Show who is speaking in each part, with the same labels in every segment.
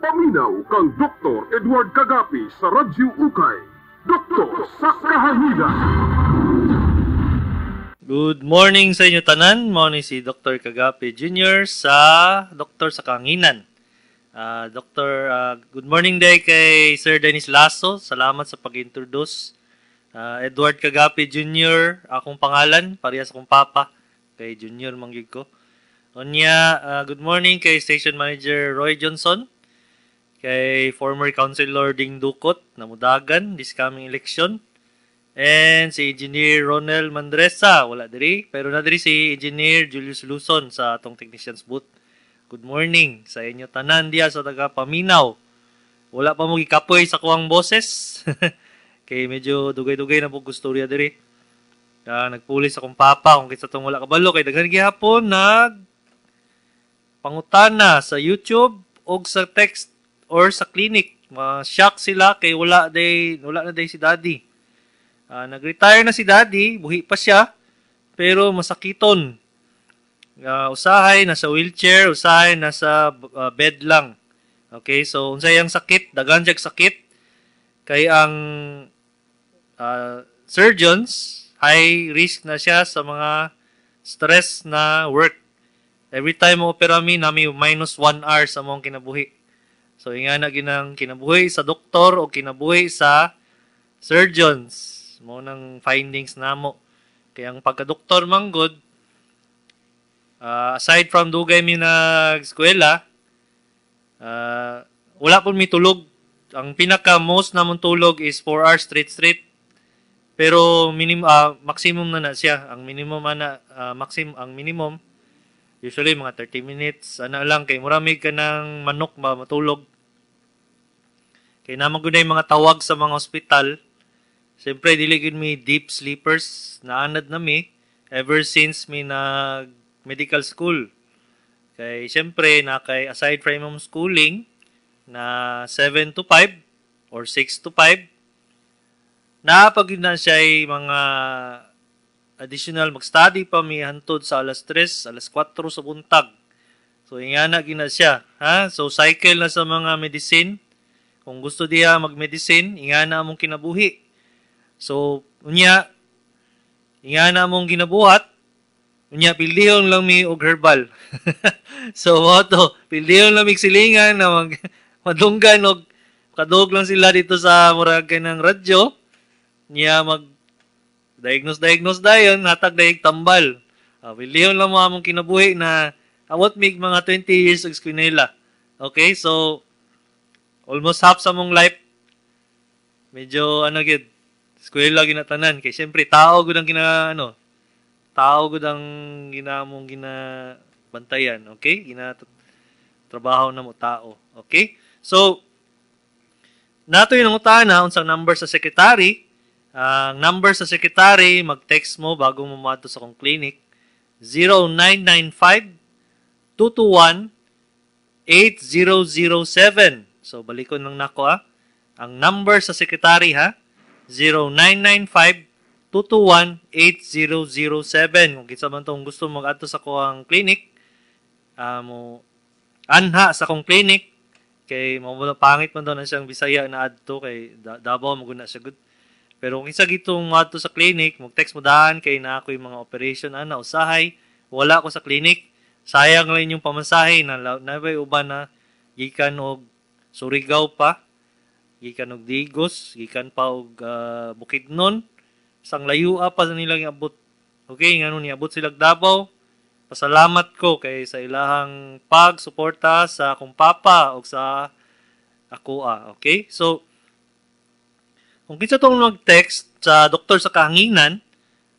Speaker 1: Paminaw kang Dr. Edward Kagapi sa Radyo Ukay. Doktor sa Kahanginan.
Speaker 2: Good morning sa inyo tanan. Mao ni si Dr. Kagapi Jr. sa Doktor sa Kahanginan. Doctor, good morning day kay Sir Dennis Lasso. Salamat sa pag-introduce. Edward Kagapi Jr. akong pangalan, parehas akong papa kay Junior man gyud ko. Unya, good morning kay Station Manager Roy Johnson, kay former Councilor Ding Ducot na mudagan this coming election. And si Engineer Ronel Mandresa, wala diri, pero na diri si Engineer Julius Luzon sa atong technicians booth. Good morning sa inyo tanan diya sa taga Paminaw. Wala pa mo gikapoy sa kuwang boses. Kay medyo dugay-dugay na po gustorya diri. Nagpulis akong papa kung kinsa tong wala kabalo kay daghan gihapon nag pangutana sa YouTube og sa text or sa clinic. Ma-shock sila kay wala na day si daddy. Nag-retire na si daddy, buhi pa siya, pero masakiton. Usahay nasa wheelchair, usahay nasa bed lang. Okay, so unsay ang sakit, daghan siyag sakit kay ang surgeons, high risk na siya sa mga stress na work. Every time mo opera mi, nami minus 1 hour sa mong kinabuhi. So ingana ginang kinabuhi sa doktor o kinabuhi sa surgeons. Mo nang findings namo. Kaya ang pagka-doktor man gud, aside from dugay mi nag-eskwela, wala pud mi tulog. Ang pinaka most namon tulog is 4 hours straight straight. Pero minimum, maximum na na siya. Ang minimum ana, maximum ang minimum usually mga 30 minutes ana lang kay murami ka ng manok ba matulog. Kay naman gud mga tawag sa mga ospital. Siyempre, dili gud mi deep sleepers. Naanad na mi ever since mi nag medical school. Kay siyempre, na kay aside from imong schooling na 7 to 5 or 6 to 5, naapag na siya ay mga additional mag-study pa mi hantod sa alas 3, alas 4 sa buntag. So ingana gina siya, ha? So cycle na sa mga medicine. Kung gusto diha mag-medicine, ingana among kinabuhi. So unya ingana among ginabuhat, unya pildihon lang mi og herbal. So mo to, pildihon lang mi silingan na mag madunggan og kadug lang sila dito sa murag ng radyo. Niya mag diagnose diagnose dayon, hatag dayeg tambal. Pildihon lang mo among kinabuhi na awot mig mga 20 years og eskwela. Okay, so almost half sa mong life medyo ano gid eskwela ginatanan kay syempre tao gud ang gina ano tao gud ang ginamong ginabantayan, okay? Gina trabaho na mo tao, okay? So nato yung nangutana unsang number sa secretary. Ang number sa secretary, mag-text mo bago mo moadto sa akong clinic, 0995 221 8007. So balikon lang nako ah. Ang number sa secretary ha, 0995 221 8007. Kung kinsa man tong gusto mag-adto sa akong clinic, mo anha sa akong clinic kay mo pangit man daw na siyang Bisaya na adto kay Davao mo gud na siya good. Pero kung isa gitong moadto sa clinic, mag-text mo daan kay na ako yung mga operation ana usahay, wala ko sa clinic. Sayang lang inyong pamasahe na nabay uban na gikan og Surigao pa, gikan og Digos, gikan pa og Bukidnon, sang layo pa sa nilang iabot. Okay, ngano niabot sila Davao. Pasalamat ko kay sa ilahang pagsuporta sa akong papa og sa akoa. Okay? So kung kinsa tong mag-text sa doktor sa kahanginan,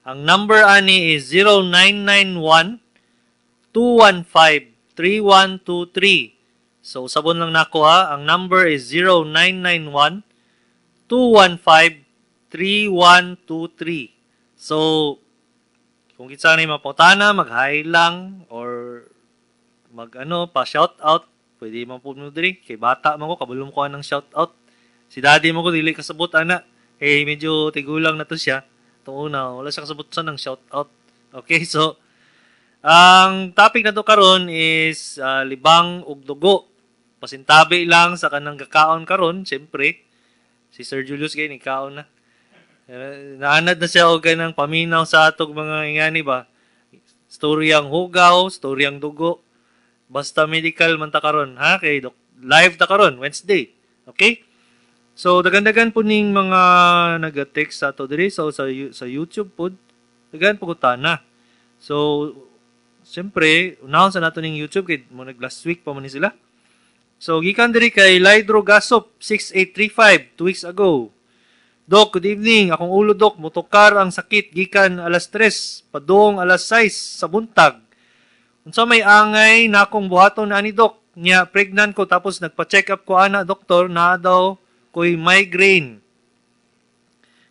Speaker 2: ang number ani is 0991 215 3123. So sabon lang nako ha, ang number is 0991 215 3123. So kung kinsa ni maputana, mag-hi lang or mag ano pa shout out, pwede man po mo diri kay bata man ko kabalo mo ko ng shout out. Si daddy mo ko dili kasabot ana. Eh medyo tigulang na to siya. Itong una, wala siya kasabot sa ng shout out. Okay, so ang topic na to karon is libang ug dugo. Pasintabi lang sa kanang gakaon karon, siyempre. Si Sir Julius kay ni kaon na. Naanad na siya og kanang paminaw sa atog mga ingani ba. Storyang hugaw, storyang dugo. Basta medical man ta karon, ha? Kay dok, live ta karon Wednesday. Okay? So daghan-daghan po ning mga naga-text sa ato diri, so sa YouTube pod daghan po na. So siyempre, unahon sa nato ning YouTube kay mo nag last week pa man ni sila. So gikan diri kay Lydro Gasop 6835 2 weeks ago. "Dok, good evening. Akong ulo, Dok, motokar ang sakit gikan alas 3 padung alas 6 sa buntag. Unsa may angay nakong buhaton ani, Dok? Nya pregnant ko, tapos nagpa-check up ko ana, doktor, naa daw ko'y migraine.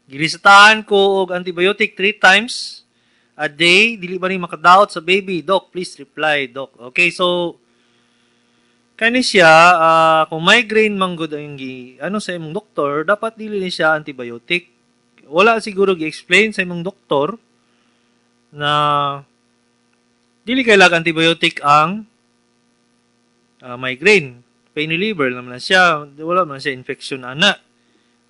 Speaker 2: Giresetahan ko og antibiotic 3 times a day, dili ba ni makadaot sa baby, Dok? Please reply, Dok." Okay, so kani siya, kung migraine man gud ang gi ano sa imong doktor, dapat dili ni siya antibiotic. Wala siguro gi-explain sa imong doktor na dili kailangan antibiotic ang migraine. Pain reliever naman na siya. Wala man siya infection ana.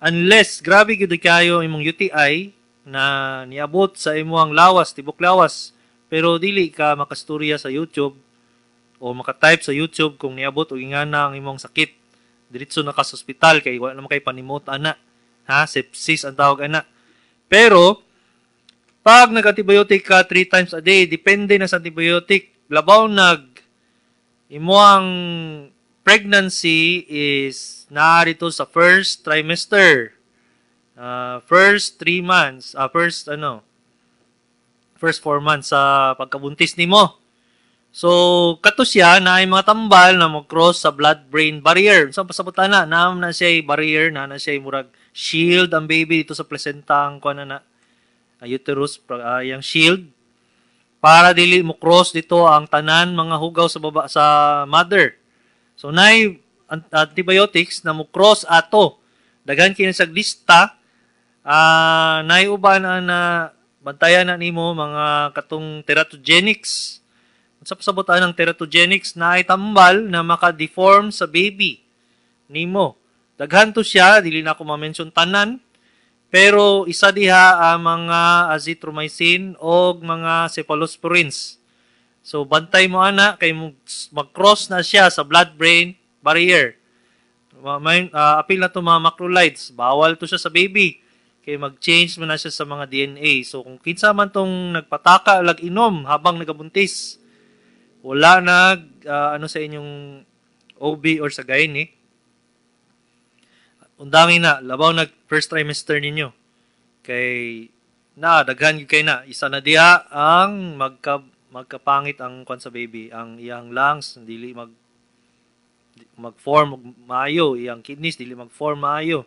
Speaker 2: Unless grabe gyud kayo imong UTI na niabot sa imong lawas, tibok lawas, pero dili ka makastorya sa YouTube o maka-type sa YouTube kung niabot og ingana ang imong sakit. Diretso na ka sa ospital kay wala naman kay panimot ana. Ha, sepsis ang tawag ana. Pero pag nag-antibiotic ka 3 times a day, depende na sa antibiotic. Labaw nag imo ang pregnancy is narito sa first trimester. First 3 months, first ano, first 4 months sa pagkabuntis nimo. So, kato siya na ay mga tambal na mo-cross sa blood-brain barrier. So, pasabot na, naa na siya barrier, na siya murag shield ang baby dito sa placenta, ang kuan na na, uterus, yung shield, para dili mo cross dito ang tanan mga hugaw sa baba sa mother. So, naay antibiotics na mo cross ato. Daghan kini sa lista, naay uban ang na bantayan na nimo mga katong teratogenics. Sa pasabutan ng teratogenics, na ay tambal na maka-deform sa baby nimo. Daghan to siya, dili na ako ma-mention tanan, pero isa diha ang mga azithromycin o mga cephalosporins. So bantay mo ana kay mag-cross na siya sa blood-brain barrier. May apil na to mga macrolides, bawal to siya sa baby kay mag-change man na siya sa mga DNA. So kung kinsa man tong nagpataka lag inom habang nagabuntis, wala nag ano sa inyong OB or sa gyne, undangin na, labaw nag first trimester ninyo. Kay na daghan gyud kay na isa na diha ang magkapangit ang kwan sa baby, ang iyang lungs dili mag-form og maayo, iyang kidneys dili mag-form maayo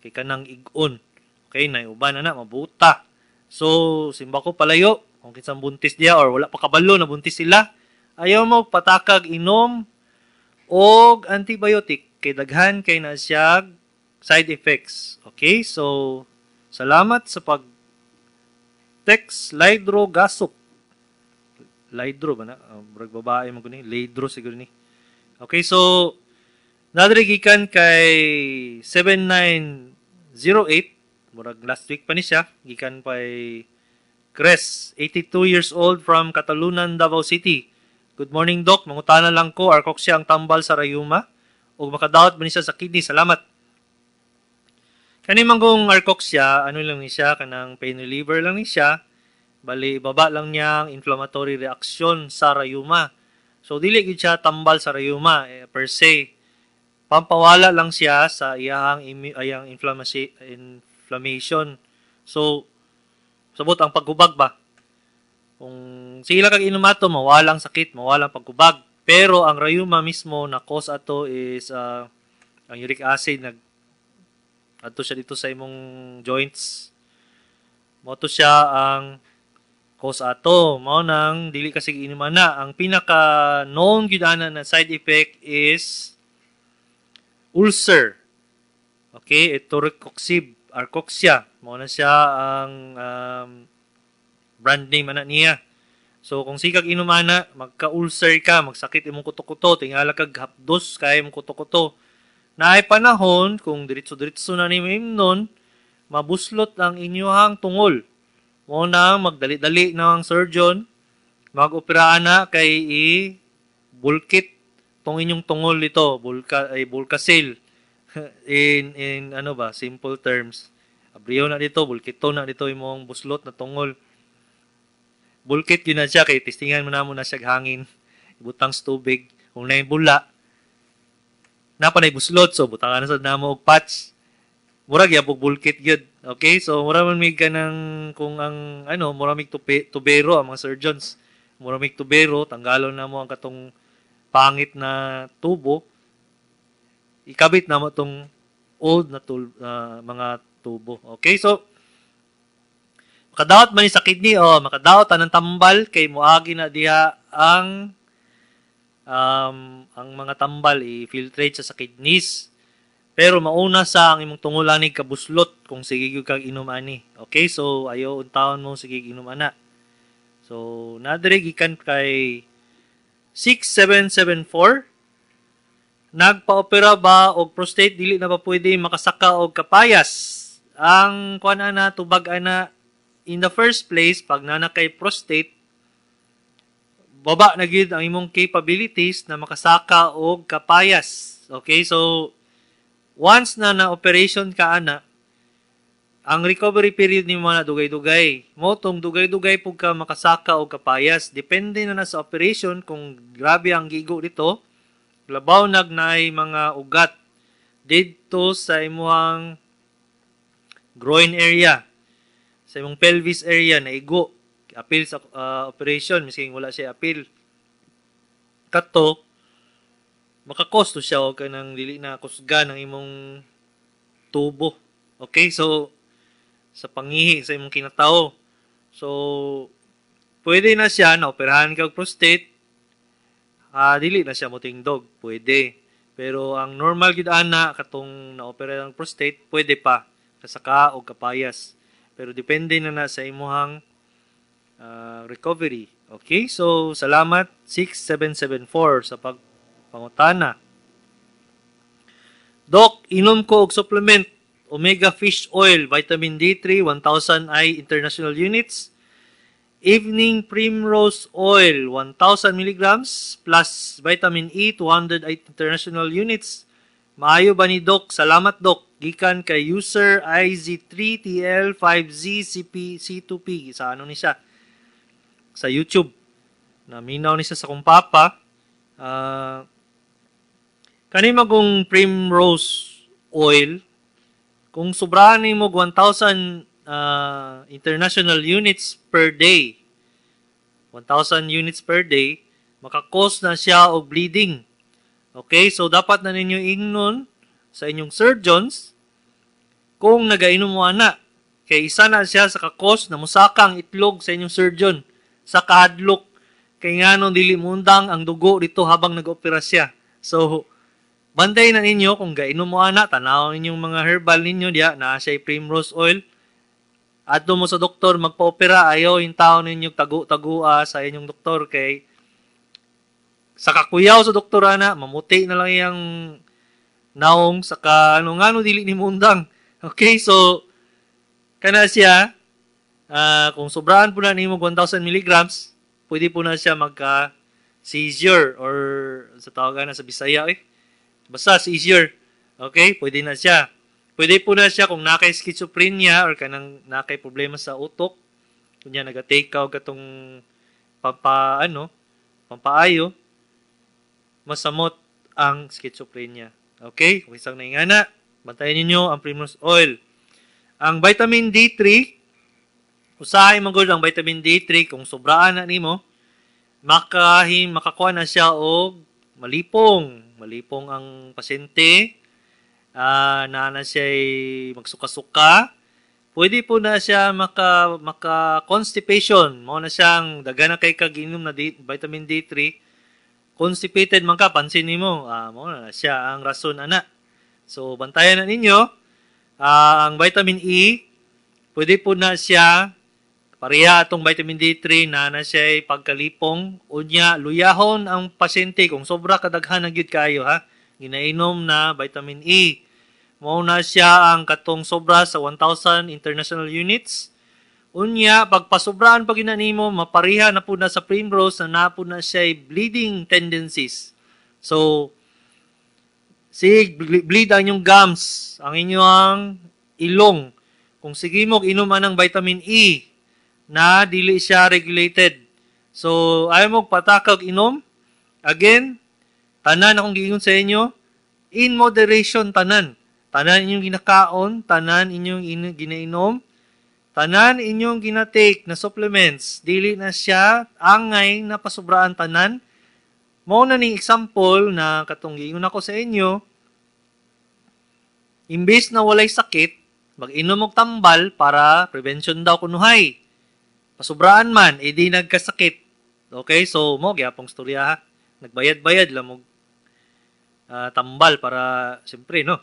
Speaker 2: kay kanang ig-on. Okay, na uban na na mabuta. So simba ko palayo kung kinsang buntis diha or wala pa kabalo na buntis sila, ayaw mo patakag inom og antibiotic kay daghan kay na siya side effects. Okay, so salamat sa pag text, Lydro Gasop. Lydro ba na? Murag babae man ni. Lydro siguro ni. Okay, so nadiri gikan kay 7908, murag last week pa ni siya, gikan kay Chris, 82 years old, from Catalunan, Davao City. "Good morning, Doc. Mangutana lang ko, Arcoxia ang tambal sa rayuma o makadaot ba ni siya sa kidney? Salamat." Kani man kung Arcoxia, ano lang ni siya, kanang pain reliever lang ni siya. Bali, baba lang niya ang inflammatory reaction sa rayuma. So, dili gyud siya tambal sa rayuma eh, per se. Pampawala lang siya sa iyang ayang inflammation. So, sabot ang paghubag ba? Kung sila kag inom ato, mawalang sakit, mawalang paghubag. Pero ang rayuma mismo na cause ato is ang uric acid nag adto siya dito sa imong joints. Mao to siya ang cause ato. Mao nang dili kasi inuman na. Ang pinaka known gyud ana na side effect is ulcer. Okay, etoricoxib, Arcoxia. Mao na siya ang brand name ana niya. So kung sige kag inom ana, magka-ulcer ka, magsakit imong kuto-kuto, tingala kag hapdos kay imong kuto-kuto. Naay panahon kung diretso-diretso na nimo imnon, mabuslot ang inyuhang tungol. Mo na magdali-dali na ang surgeon, mag-opera na kay i bulkit tong inyong tungol ito, bulka ay bulkasil. In ano ba, simple terms. Abriyo na dito, bulkito na dito imong buslot na tungol. Bulkit yun na siya kay testingan mo na mo na siya hangin. Ibutang sa tubig. Kung naay bula, napa na buslot, so butangan na sa namo og patch. Murag yabog bulkit gyud. Okay? So mura man mig kanang kung ang ano, mura mig tubero ang mga surgeons. Mura mig tubero, tanggalon na mo ang katong pangit na tubo. Ikabit na mo tong old na mga tubo. Okay? So makadaot man ni sa kidney, oh, makadaot ang tambal kay moagi na diha ang mga tambal i-filtrate sa kidneys. Pero mauna sa ang imong tungulanig kabuslot kung sige gyud kag inom ani. Okay, so ayo untawon mo sige inom ana. So nadiri gikan kay 6774, nagpa-opera ba og prostate, dili na ba pwede makasaka og kapayas? Ang kuan ana, tubag ana, in the first place, pag nana kay prostate, baba na gyud ang imong capabilities na makasaka og kapayas. Okay, so once na na-operation ka ana, ang recovery period nimo na dugay-dugay. Mo tong dugay-dugay pug ka makasaka og kapayas. Depende na na sa operation kung grabe ang gigo dito. Labaw nag naay mga ugat didto sa imuhang groin area, sa imong pelvis area na igo. Appeal sa operation, misking wala siya appeal. Kato, makakosto siya og kanang dili na kusgan ang imong tubo. Okay, so sa pangihi sa imong kinatao. So pwede na siya na operahan kag prostate, dili na siya motingdog, pwede. Pero ang normal gid ana katong naopera ang prostate, pwede pa kasaka og kapayas. Pero depende na na sa imuhang recovery. Okay, so salamat 6774 sa pagpangutana. Doc, inom ko og supplement omega fish oil, vitamin D3, 1000 I international units, evening primrose oil, 1000 milligrams, plus vitamin E, 200 I international units. Maayo ba ni Doc? Salamat, Doc. Gikan kay user IZ3TL5ZCP C2P. Sa ano ni siya? Sa YouTube. Naminaw ni siya sa kong papa. Kani magong primrose oil, kung sobrahan nimo 1,000 international units per day, 1,000 units per day, makakos na siya og bleeding. Okay, so dapat na ninyo ingnon sa inyong surgeons kung nagainom mo ana. Kay isa na siya sa kakos na musaka ang itlog sa inyong surgeon sa kahadlok kay nganong dili mundang ang dugo dito habang nag-opera siya. So bantay na ninyo kung gainom mo ana, tanaw ninyong mga herbal ninyo diya na siya primrose oil. Adto mo sa doktor magpa-opera, ayaw yung tao ninyo tagu-tagua sa inyong doktor kay sa kakuyaw sa doktor ana, mamuti na lang iyang naong saka ano ngano dili ni mundang. Okay, so kana siya kung sobraan po na nimo 1,000 milligrams, pwede po na siya magka seizure or sa tawagan na sa Bisaya eh. Basta seizure. Okay, pwede na siya. Pwede po na siya kung nakay schizophrenia or kanang nakay problema sa utok. Kunya naga-take ka og katong pampa ano, pampaayo, masamot ang schizophrenia. Okay? Kung isang naingana, bantayan ninyo ang primrose oil. Ang vitamin D3, usahay man gud ang vitamin D3 kung sobraan na nimo, makakuha na siya og malipong. Malipong ang pasyente, na siya magsuka-suka. Pwede po na siya maka constipation. Mao na siyang daghan na kay kag inom na vitamin D3. Constipated man ka, pansin nimo, mao na siya ang rason ana. So bantayan na ninyo ang vitamin E, pwede po na siya Pareha atong vitamin D3 na na siya pagkalipong. Unya, luyahon ang pasyente kung sobra kadaghan na gyud kayo ha. Ginainom na vitamin E. Mao na siya ang katong sobra sa 1,000 international units. Unya, pagpasobraan pag nimo, mapareha na pud na sa primrose na na pud na siya bleeding tendencies. So, sig bleed ang inyong gums, ang inyong ilong. Kung sige mo inom anang vitamin E na dili siya regulated. So, ayaw mo patakag inom. Again, tanan akong giingon sa inyo, in moderation tanan. Tanan inyong ginakaon, tanan inyong ginainom, tanan inyong ginatake na supplements, dili na siya angay na pasubraan tanan. Mao na ning example na katong giingon ako sa inyo, imbes na walay sakit, mag-inom og tambal para prevention daw kunuhay. Pasubraan man, edi nagkasakit. Okay, so mo gyapong storya ha. Nagbayad-bayad lang og tambal para siyempre no.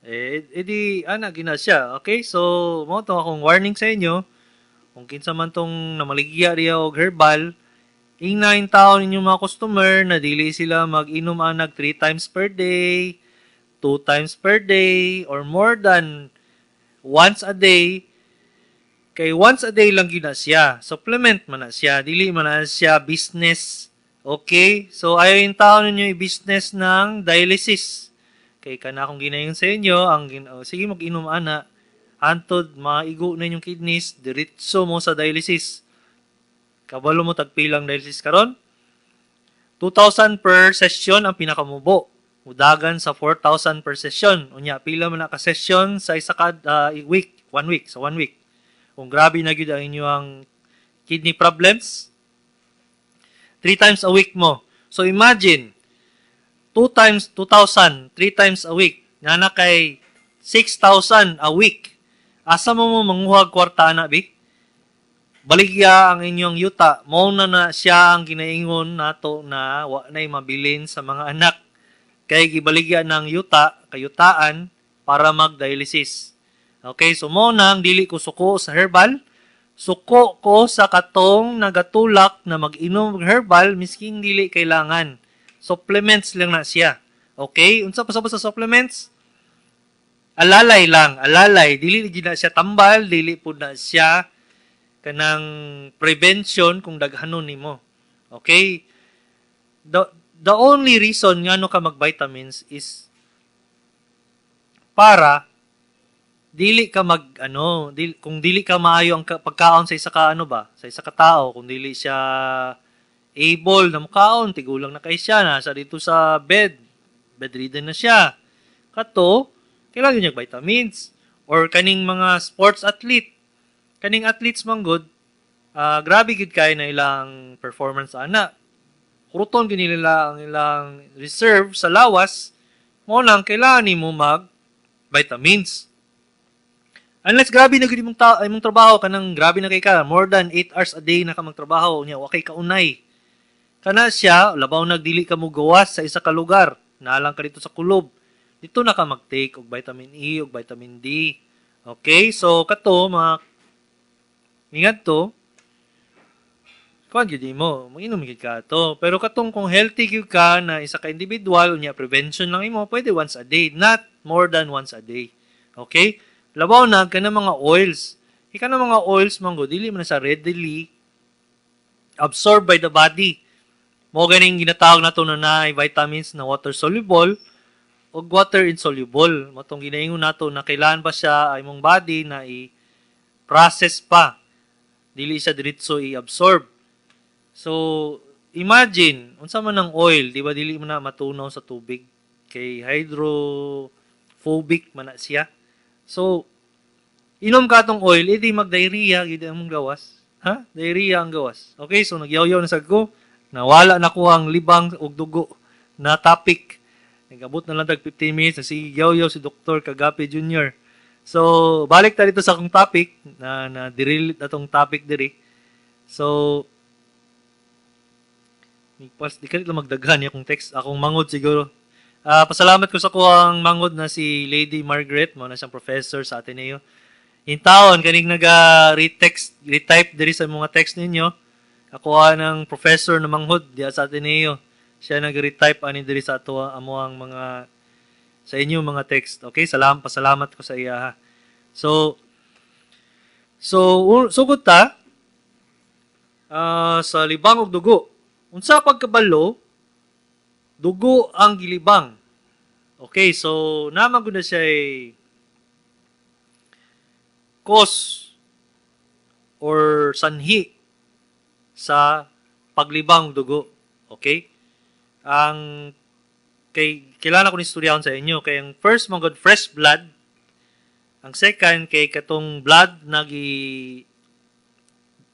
Speaker 2: Eh edi ana gina siya. Okay, so mo to akong warning sa inyo. Kung kinsa man tong namaligya diya og herbal, ingna taon inyong mga customer na dili sila mag-inom anag 3 times per day, 2 times per day, or more than once a day. Kay once a day lang gyud na siya. Supplement man na siya. Dili man na siya business. Okay? So, ayaw yung taon ninyo i-business ng dialysis. Kay kana akong ginayon sa inyo, ang oh, sige mag-inom ana, hantod maigo na inyong kidneys, diretso mo sa dialysis. Kabalo mo tagpilang dialysis karon? 2,000 per session ang pinakamubo. Mudagan sa 4,000 per session. Unya, pila man na ka session sa isa ka week, one week, sa one week. Kung grabe na gyud ang inyong kidney problems, 3 times a week mo. So imagine, 2 times 2,000, 3 times a week, nga na kay 6,000 a week. Asa mo mo manguhag kwarta na, bi? Baligya ang inyong yuta. Mao na na siya ang ginaingon nato na wa na'y mabilin sa mga anak. Kay gibaligya ng yuta, kayutaan, para mag-dialysis. Okay, so mo nang dili ko suko sa herbal, suko ko sa katong nagatulak na mag-inom og herbal misking dili kailangan. Supplements lang na siya. Okay, unsa pa sa supplements? Alalay lang, alalay, dili gid na siya tambal, dili pud na siya kanang prevention kung daghanon nimo. Okay? The only reason ngano ka mag-vitamins is para dili ka mag ano, dili, kung dili ka maayo ang pagkaon sa isa ka ano ba, sa isa ka tao, kung dili siya able na mukaon, tigulang na kay siya, nasa dito sa bed, bedridden na siya. Kato, kailangan niya vitamins or kaning mga sports athlete. Kaning athletes man gud, grabe gid kay na ilang performance ana. Kuruton gid nila ang ilang reserve sa lawas, mo lang kailangan nimo mag vitamins. Unless grabe na gud imong imong trabaho, kanang grabe na kay ka, more than 8 hours a day na ka magtrabaho unya wa kay kaunay. Kana siya, labaw nagdili ka mo gawas sa isa ka lugar, nalang ka dito sa kulob. Dito na ka mag-take og vitamin E og vitamin D. Okay? So kato mga ingat to, kuan gyud mo, mag-inom gyud ka to. Pero katong kung healthy gyud ka na isa ka individual, unya prevention lang imo, pwede once a day, not more than once a day. Okay? Labaw na kana mga oils. Ika na mga oils man gud, dili man sa readily absorbed by the body. Mo ganing ginatawag nato na naay vitamins na water soluble ug water insoluble. Motong ginaingon nato na kailangan pa siya imong body na i-process pa. Dili siya diretso i-absorb. So, imagine, unsa man ang oil, di ba dili man na matunaw sa tubig kay hydrophobic man na siya. So, inom ka tong oil, edi mag-diarrhea, gid ang gawas. Ha? Diarrhea ang gawas. Okay, so nagyaw-yaw na sad ko. Nawala na ko ang libang og dugo na topic. Nagabot na lang tag 15 minutes, sige yaw-yaw si Dr. Kagapi Jr. So, balik ta dito sa akong topic, na derail atong topic diri. So, pas di ka lang magdaghan akong text, akong mangod siguro. Pasalamat ko sa kuang mangod na si Lady Margaret, mo na siyang professor sa Ateneo. Intawon kaning naga retext, retype diri sa mga text ninyo. Ako ng professor na manghod diya sa Ateneo. Siya nag-retype ani diri sa ato amo ang mga sa inyo mga text. Okay, salam pasalamat ko sa iya ha. So sugod ta sa libang og dugo. Unsa pagkabalo, dugo ang gilibang. Okay, so naman gud na siya cause or sanhi sa paglibang dugo. Okay? Ang kay kailangan ko ni istoryahan sa inyo kay ang first man gud, fresh blood. Ang second kay katong blood na gi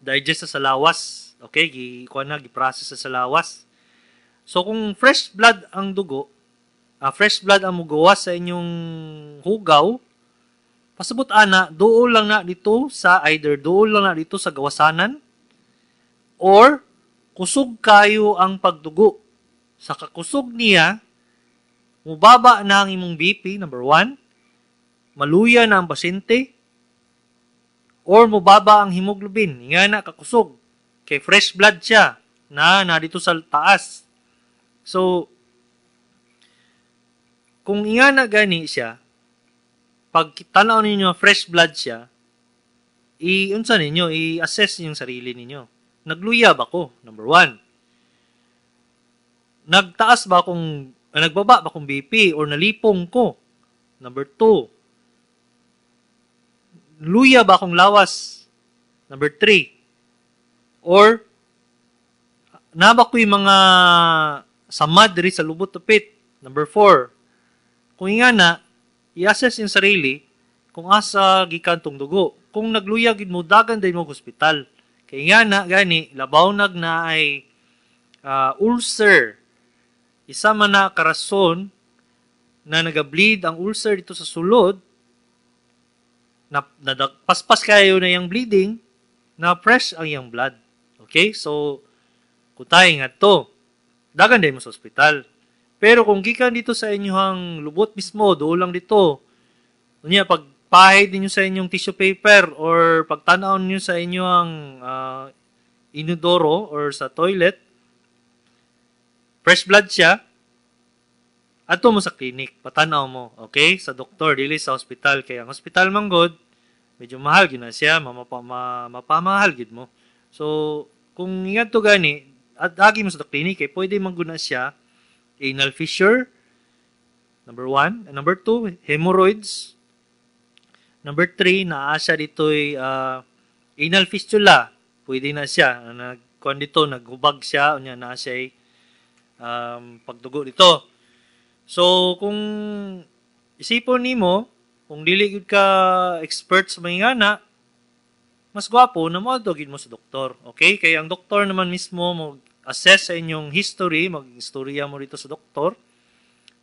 Speaker 2: digest sa lawas. Okay, gi kuan na, gi-process sa lawas. So kung fresh blood ang dugo, fresh blood ang mugawas sa inyong hugaw, pasabot ana duol lang na dito sa either duol lang na dito sa gawasanan or kusog kayo ang pagdugo. Sa kakusog niya, mubaba na ang imong BP, number 1, maluya na ang pasyente, or mubaba ang hemoglobin. Nga na kakusog. Kay fresh blood siya na dito sa taas. So, kung nga na gani siya, pag tanaw ninyo fresh blood siya, i-unsa ninyo, i-assess ninyong sarili ninyo. Nagluya ba ko? Number 1. Nagtaas ba akong, nagbaba ba akong BP or nalipong ko? Number 2. Luya ba akong lawas? Number 3. Or, naba ko yung mga samad diri sa lubot tupit? Number 4. Kung nga na, i-assess yung sarili kung asa gikan tong dugo. Kung nagluya gid mo, dagan din mo hospital. Kay nga na gani, labaw nag na ay ulcer. Isa man na karason na nagableed ang ulcer dito sa sulod, na paspas kayo na yung bleeding, na fresh ang iyang blood. Okay? So, kutay nga to, dagan din mo sa ospital. Pero kung gikan dito sa inyong lubot mismo, doon lang dito, unya, pagpahid ninyo sa inyong tissue paper or pagtanaw ninyo sa inyong inodoro or sa toilet, fresh blood siya, adto mo sa clinic, patanaw mo, okay? Sa doktor, dili sa hospital. Kaya ang hospital man god, medyo mahal gid na siya, mapamahal gid mo. So, kung ingat to gani, at agi mo sa clinic, eh, pwede man gud na siya anal fissure, number 1. And number 2, hemorrhoids. Number 3, naa siya dito'y anal fistula. Pwede na siya. Nagkuan dito, naghubag siya, unya naa siya pagdugo dito. So, kung isipon nimo, kung dili gyud ka expert sa mga ngana, mas gwapo na moadto gyud mo sa doktor. Okay? Kaya ang doktor naman mismo mo assess sa inyong history, mag-istorya mo dito sa doktor.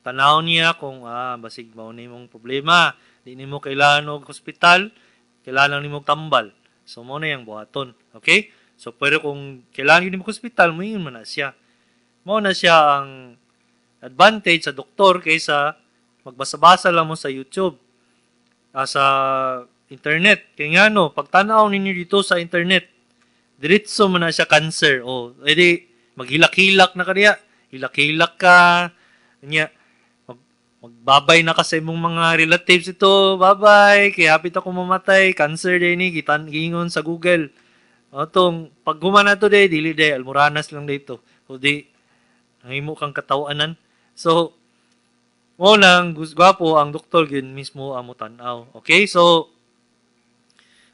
Speaker 2: Tanaw niya kung basig mao ni imong problema, di nimo kailangan og hospital, kailangan nimo tambal. So mo na yang buhaton. Okay? So pero kung kailangan nimo hospital, moingon man na siya. Mao na siya ang advantage sa doktor kaysa magbasa-basa lang mo sa YouTube, sa internet. Kaya nga no, pagtanaw ninyo dito sa internet, diretso man na siya cancer. O, edi maghilak-hilak na kaniya. Hilak-hilak ka. Nya, magbabay na ka sa imong mga relatives ito. Bye-bye. Kaya hapit ako mamatay. Cancer din ni. Gitan, giingon sa Google. O, tong, pag gumana to day, dili day, almoranas lang dito. O di, nahimo kang katawanan. So, mo lang, gwapo ang doktor yun mismo ang mutanaw. Okay? So,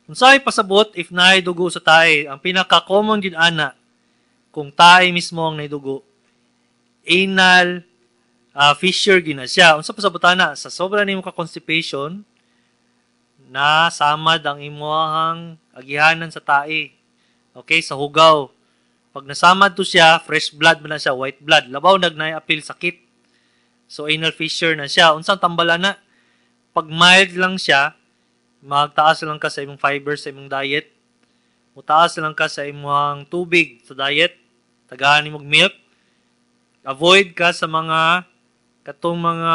Speaker 2: unsay pasabot if naay dugo sa tae? Ang pinaka-common gid ana, kung tae mismo ang naidugo, anal fissure gina siya. Unsa pasabot ana? Sa sobra nimo ka constipation, na samad ang imuhang agihanan sa tae. Okay, sa hugaw. Pag nasamad to siya, fresh blood man na siya, white blood. Labaw nagnay apil sakit. So anal fissure na siya. Unsang tambala na? Pag mild lang siya, magtaas lang ka sa imong fiber sa imong diet. Mutaas lang ka sa imong tubig sa diet. Tagaan nimog milk. Avoid ka sa mga katong mga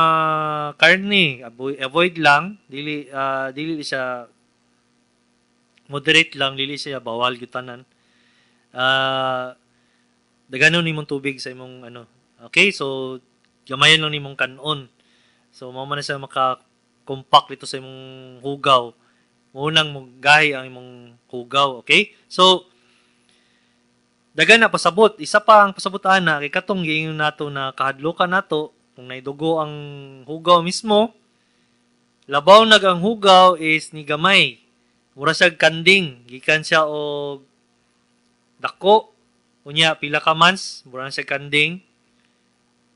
Speaker 2: karne. Avoid lang, dili dili siya Moderate lang, dili siya bawal gyud tanan. Daganon nimong tubig sa imong ano. Okay, so gamayon lang nimong kanon. So mao man na siya maka-compact dito sa imong hugaw. Unang mo gahi ang imong hugaw, okay? So dagan na pasabot. Isa pa ang pasabot ana kay katong giingon nato na kahadlokan nato kung naidugo ang hugaw mismo, labaw nag ang hugaw is ni gamay. Mura siya kanding, gikan siya og dako. Unya pila ka months, mura na siya kanding.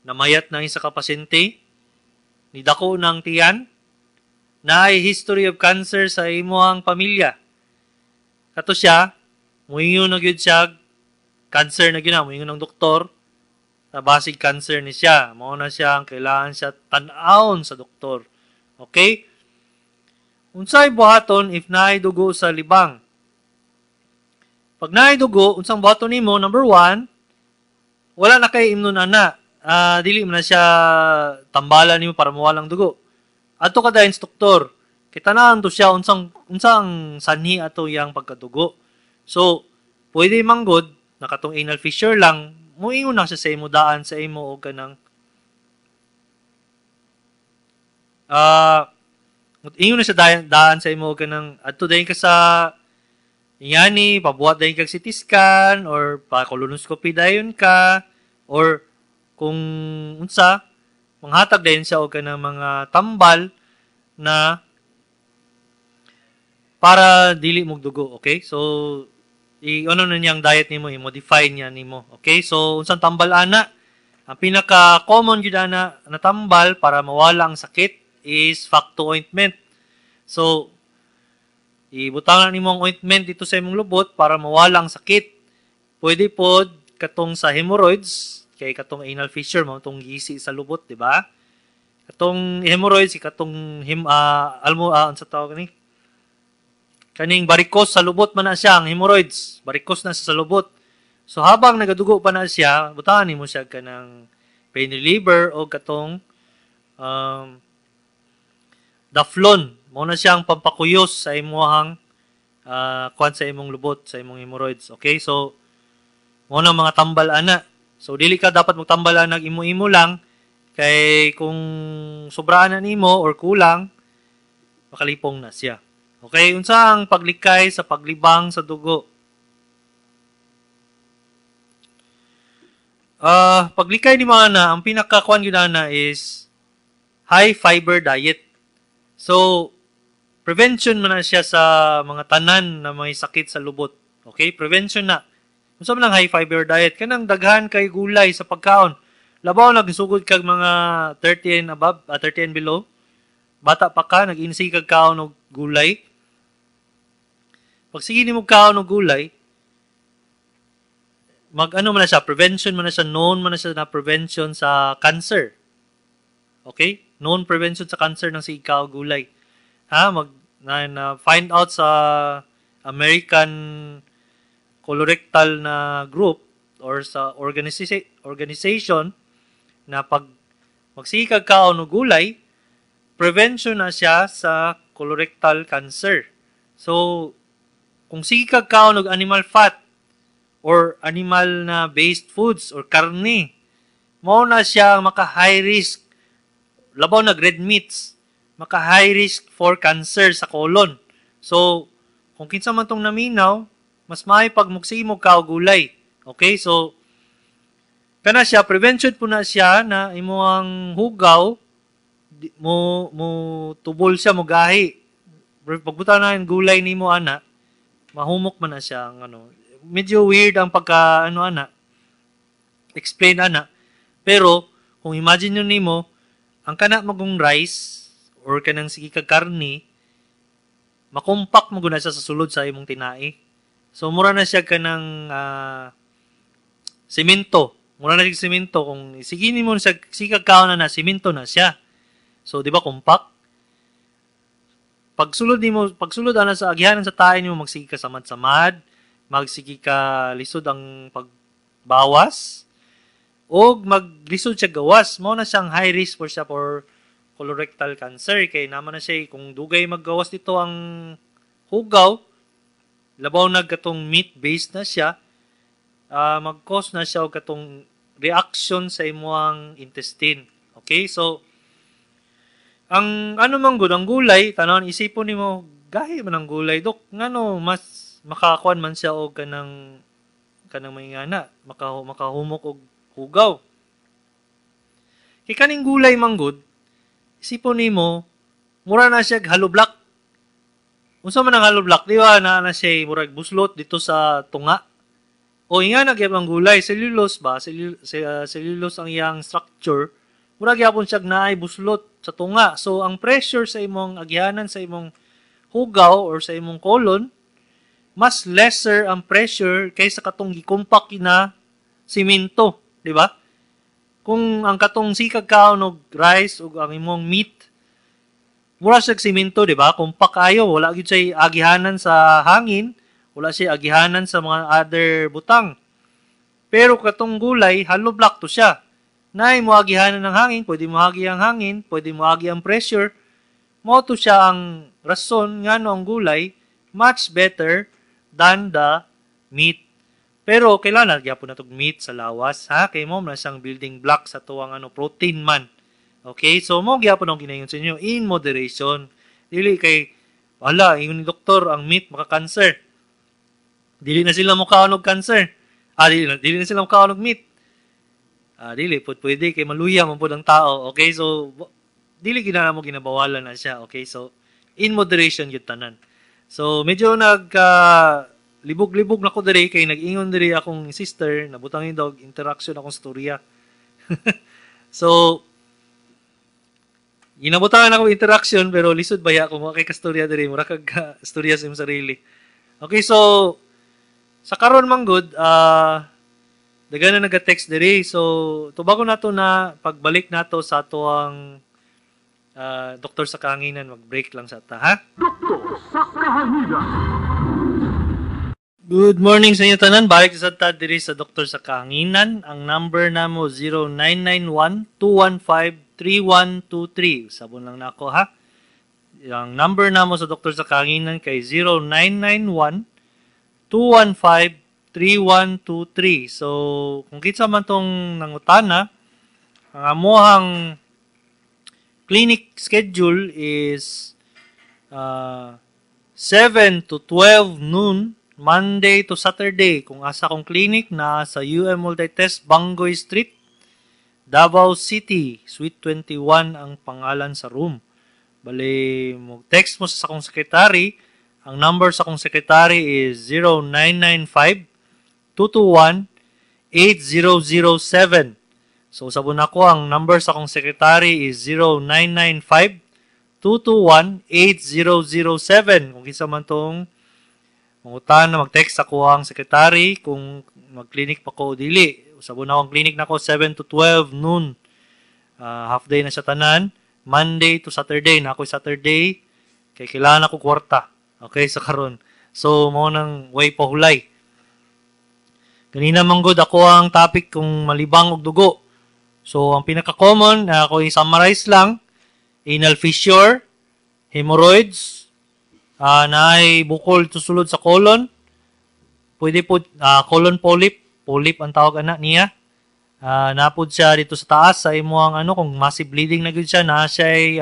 Speaker 2: Namayat na isa ka pasyente. Ni dako ng tiyan. Naay history of cancer sa imuhang pamilya. Kato siya, muingon na gyud siya cancer na gyud na, muingon ng doktor, na basig cancer ni siya. Mao na siya ang kailangan siya tan-awon sa doktor. Okay? Unsay buhaton if naay dugo sa libang? Pag naay dugo, unsang buhaton nimo? Number 1, wala na kay imnon ana. Dili man na siya tambalan nimo para mawalang dugo. Adto ka dayon sa doktor. Kita-an to siya unsang sanhi ato yang pagkadugo. So, pwede manggod na katong anal fissure lang, muingon na siya sa imo daan sa imo og kanang ingon na siya daan sa imo og kanang adto dayon ka sa ingani, pabuhat dayon kag CT scan or pa colonoscopy dayon ka, or kung unsa manghatag dayon siya og kanang mga tambal na para dili mo dugo, okay? So i-ano na niyang diet nimo, i-modify niya nimo. Okay? So unsang tambal ana? Ang pinaka common gyud ana na tambal para mawala ang sakit is Facto ointment. So ibutang na nimo ang ointment dito sa imong lubot para mawala ang sakit. Pwede pod katong sa hemorrhoids, kay katong anal fissure mao tong gisi sa lubot, di ba? Katong hemorrhoids, katong almo unsa tawag ni? Kaning varicose sa lubot man na siya, ang hemorrhoids, varicose na siya sa lubot. So habang nagadugo pa na siya, butangan nimo siya kanang pain reliever o katong Daflon. Mao na siyang pampakuyos sa imuhang kuan sa imong lubot, sa imong hemorrhoids. Okay? So mao na mga tambal ana. So dili ka dapat magtambal ana imo-imo lang kay kung sobraan na nimo or kulang, makalipong na siya. Okay, unsa ang paglikay sa paglibang sa dugo? Paglikay ni mga na, ang pinakakuan gyud ana is high fiber diet. So, prevention man na siya sa mga tanan na may sakit sa lubot. Okay, prevention na. Unsa man ang high fiber diet? Kanang daghan kay gulay sa pagkaon. Labaw nagsugod kag mga 30 and above, 30 and below. Bata pa ka, nag-insi kag kaon og gulay. Pag sige nimo kaon og gulay, mag-ano man na siya, prevention man na siya, known man na siya na prevention sa cancer. Okay? Known prevention sa cancer ng sige kaon gulay. Ha? Na find out sa American colorectal na group or sa organization na pag magsige kag kaon og gulay, prevention na siya sa colorectal cancer. So, kung sige kag kaon og animal fat or animal na based foods or karne, mao na siya maka high risk, labaw nag red meats, maka high risk for cancer sa colon. So, kung kinsa man tong naminaw, mas maayo pag mugsige mo ka og gulay. Okay? So, kana siya, prevention po na siya na imuhang hugaw, mo tubol siya, mo gahi. Pagbuta na yung gulay nimo ana, mahumok man na siya ang ano. Medyo weird ang pagka ano ana, explain ana. Pero kung imagine nyo nimo, ang kana magong rice or kanang sige kag karne, makompak mo guna siya sa sulod sa imong tinai. So mura na siya kanang semento. Mura na siya semento. Kung sige nimo siya, sige kag kaon na semento na siya. So di ba compact? Pagsulod nimo, pagsulod ana sa agihanan sa tae nimo, magsige ka samad-samad, magsige ka lisod ang pagbawas, og maglisod siya gawas. Mao na siyang high risk for siya for colorectal cancer kay naman na siya kung dugay maggawas dito ang hugaw, Labaw na katong meat based na siya, mag-cause na siya og katong reaction sa imong intestine. Okay? So, ang ano man gud ang gulay, tanon isipon nimo, gahi man ang gulay, dok, ngano mas makakuan man siya og kanang kanang may ngana, makahumok og hugaw? Kay kaning gulay man gud, isipon nimo, mura na siya hollow block. Unsa man ang hollow block, di ba? Naa na siya murag buslot dito sa tunga. O ingana gyud ang gulay, cellulose ba? Cellulose ang iyang structure. Mura gyapon siya naay buslot sa tunga. So ang pressure sa imong agihanan sa imong hugaw or sa imong colon, mas lesser ang pressure kaysa katong gikumpak na simento, di ba? Kung ang katong sikag kaon og rice ug ang imong meat, mura siya simento, di ba? Kumpak kayo, wala gyud siya agihanan sa hangin, wala siya agihanan sa mga other butang. Pero katong gulay, hollow block to siya. Naay mo agihanan ng hangin, pwede mo agi ang hangin, pwede mo agi ang pressure. Mao to siya ang rason ngano ang gulay much better than the meat. Pero kailangan gyapon natog meat sa lawas, ha, kay mo man siyang building block sa tuwang ano, protein man. Okay? So mo gyapon ang ginayon sa inyo in moderation. Dili kay wala ingon ni doktor ang meat maka-cancer. Dili na sila mokaon og cancer. Ah, dili na sila mokaon og meat. Ah, dili pud pwede kay maluya man pud ang tao. Okay? So dili gid na mo ginabawalan na siya. Okay? So in moderation gyud tanan. So medyo nag libog-libog na ko diri kay nag-ingon diri akong sister, nabutang dog interaction akong storya. So ginabutangan ako interaction pero lisod baya kung wa kay kastorya diri, mura kag storya sa imong sarili. Okay, so sa karon man gud, daghan na naga-text diri. So tubagon nato na pagbalik nato sa atoang Doktor sa Kahanginan, mag-break lang sa ta, ha?
Speaker 1: Doktor sa Kahanginan.
Speaker 2: Good morning sa inyo tanan. Balik sa ta diri sa Doktor sa Kahanginan. Ang number namo 0991-215-3123. Sabon lang nako, ha. Ang number namo sa Doktor sa Kahanginan kay 0991-215-3123. So, kung kinsa man tong nangutana, ang amuhang clinic schedule is 7 to 12 noon, Monday to Saturday. Kung asa kong clinic, na sa UM Multitest, Bangoy Street, Davao City, Suite 21 ang pangalan sa room. Bale, mo text mo sa akong secretary. Ang number sa akong secretary is 0995-221-8007. So, sabon ako, ang number sa akong secretary is 0995-221-8007. Kung kinsa man tong mangutan na mag-text ako ang secretary kung mag-clinic pa ko o dili. Sabon ako ang clinic nako 7 to 12 noon. Half day na siya tanan. Monday to Saturday. Na ako Saturday. Kay kailangan ako kwarta. Okay, sa karon. So, mo nang way pa hulay. Ganina man gud ako ang topic kung malibang og dugo. So, ang pinaka-common, ako i-summarize lang, anal fissure, hemorrhoids, naay bukol susulod sa colon, pwede po, colon polyp, polyp ang tawag ana niya. Napod siya dito sa taas sa imuang ano, kung massive bleeding na gyud siya, na siya ay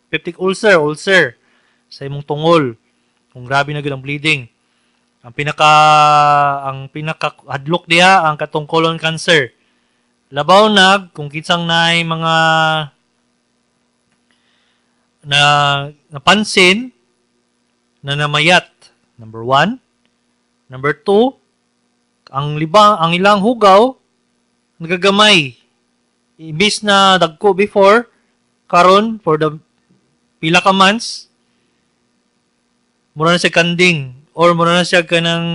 Speaker 2: peptic ulcer, ulcer sa imong tungol. Kung grabe na gyud ang bleeding. Ang pinaka hadlok diha ang katong colon cancer. Labaw na kung kinsang naay mga na napansin na namayat. Number 1. Number 2, ang libang, ang ilang hugaw nagagamay. Imbis na dagko before, karon for the pila ka months, mura na siya kanding or mura na siya kanang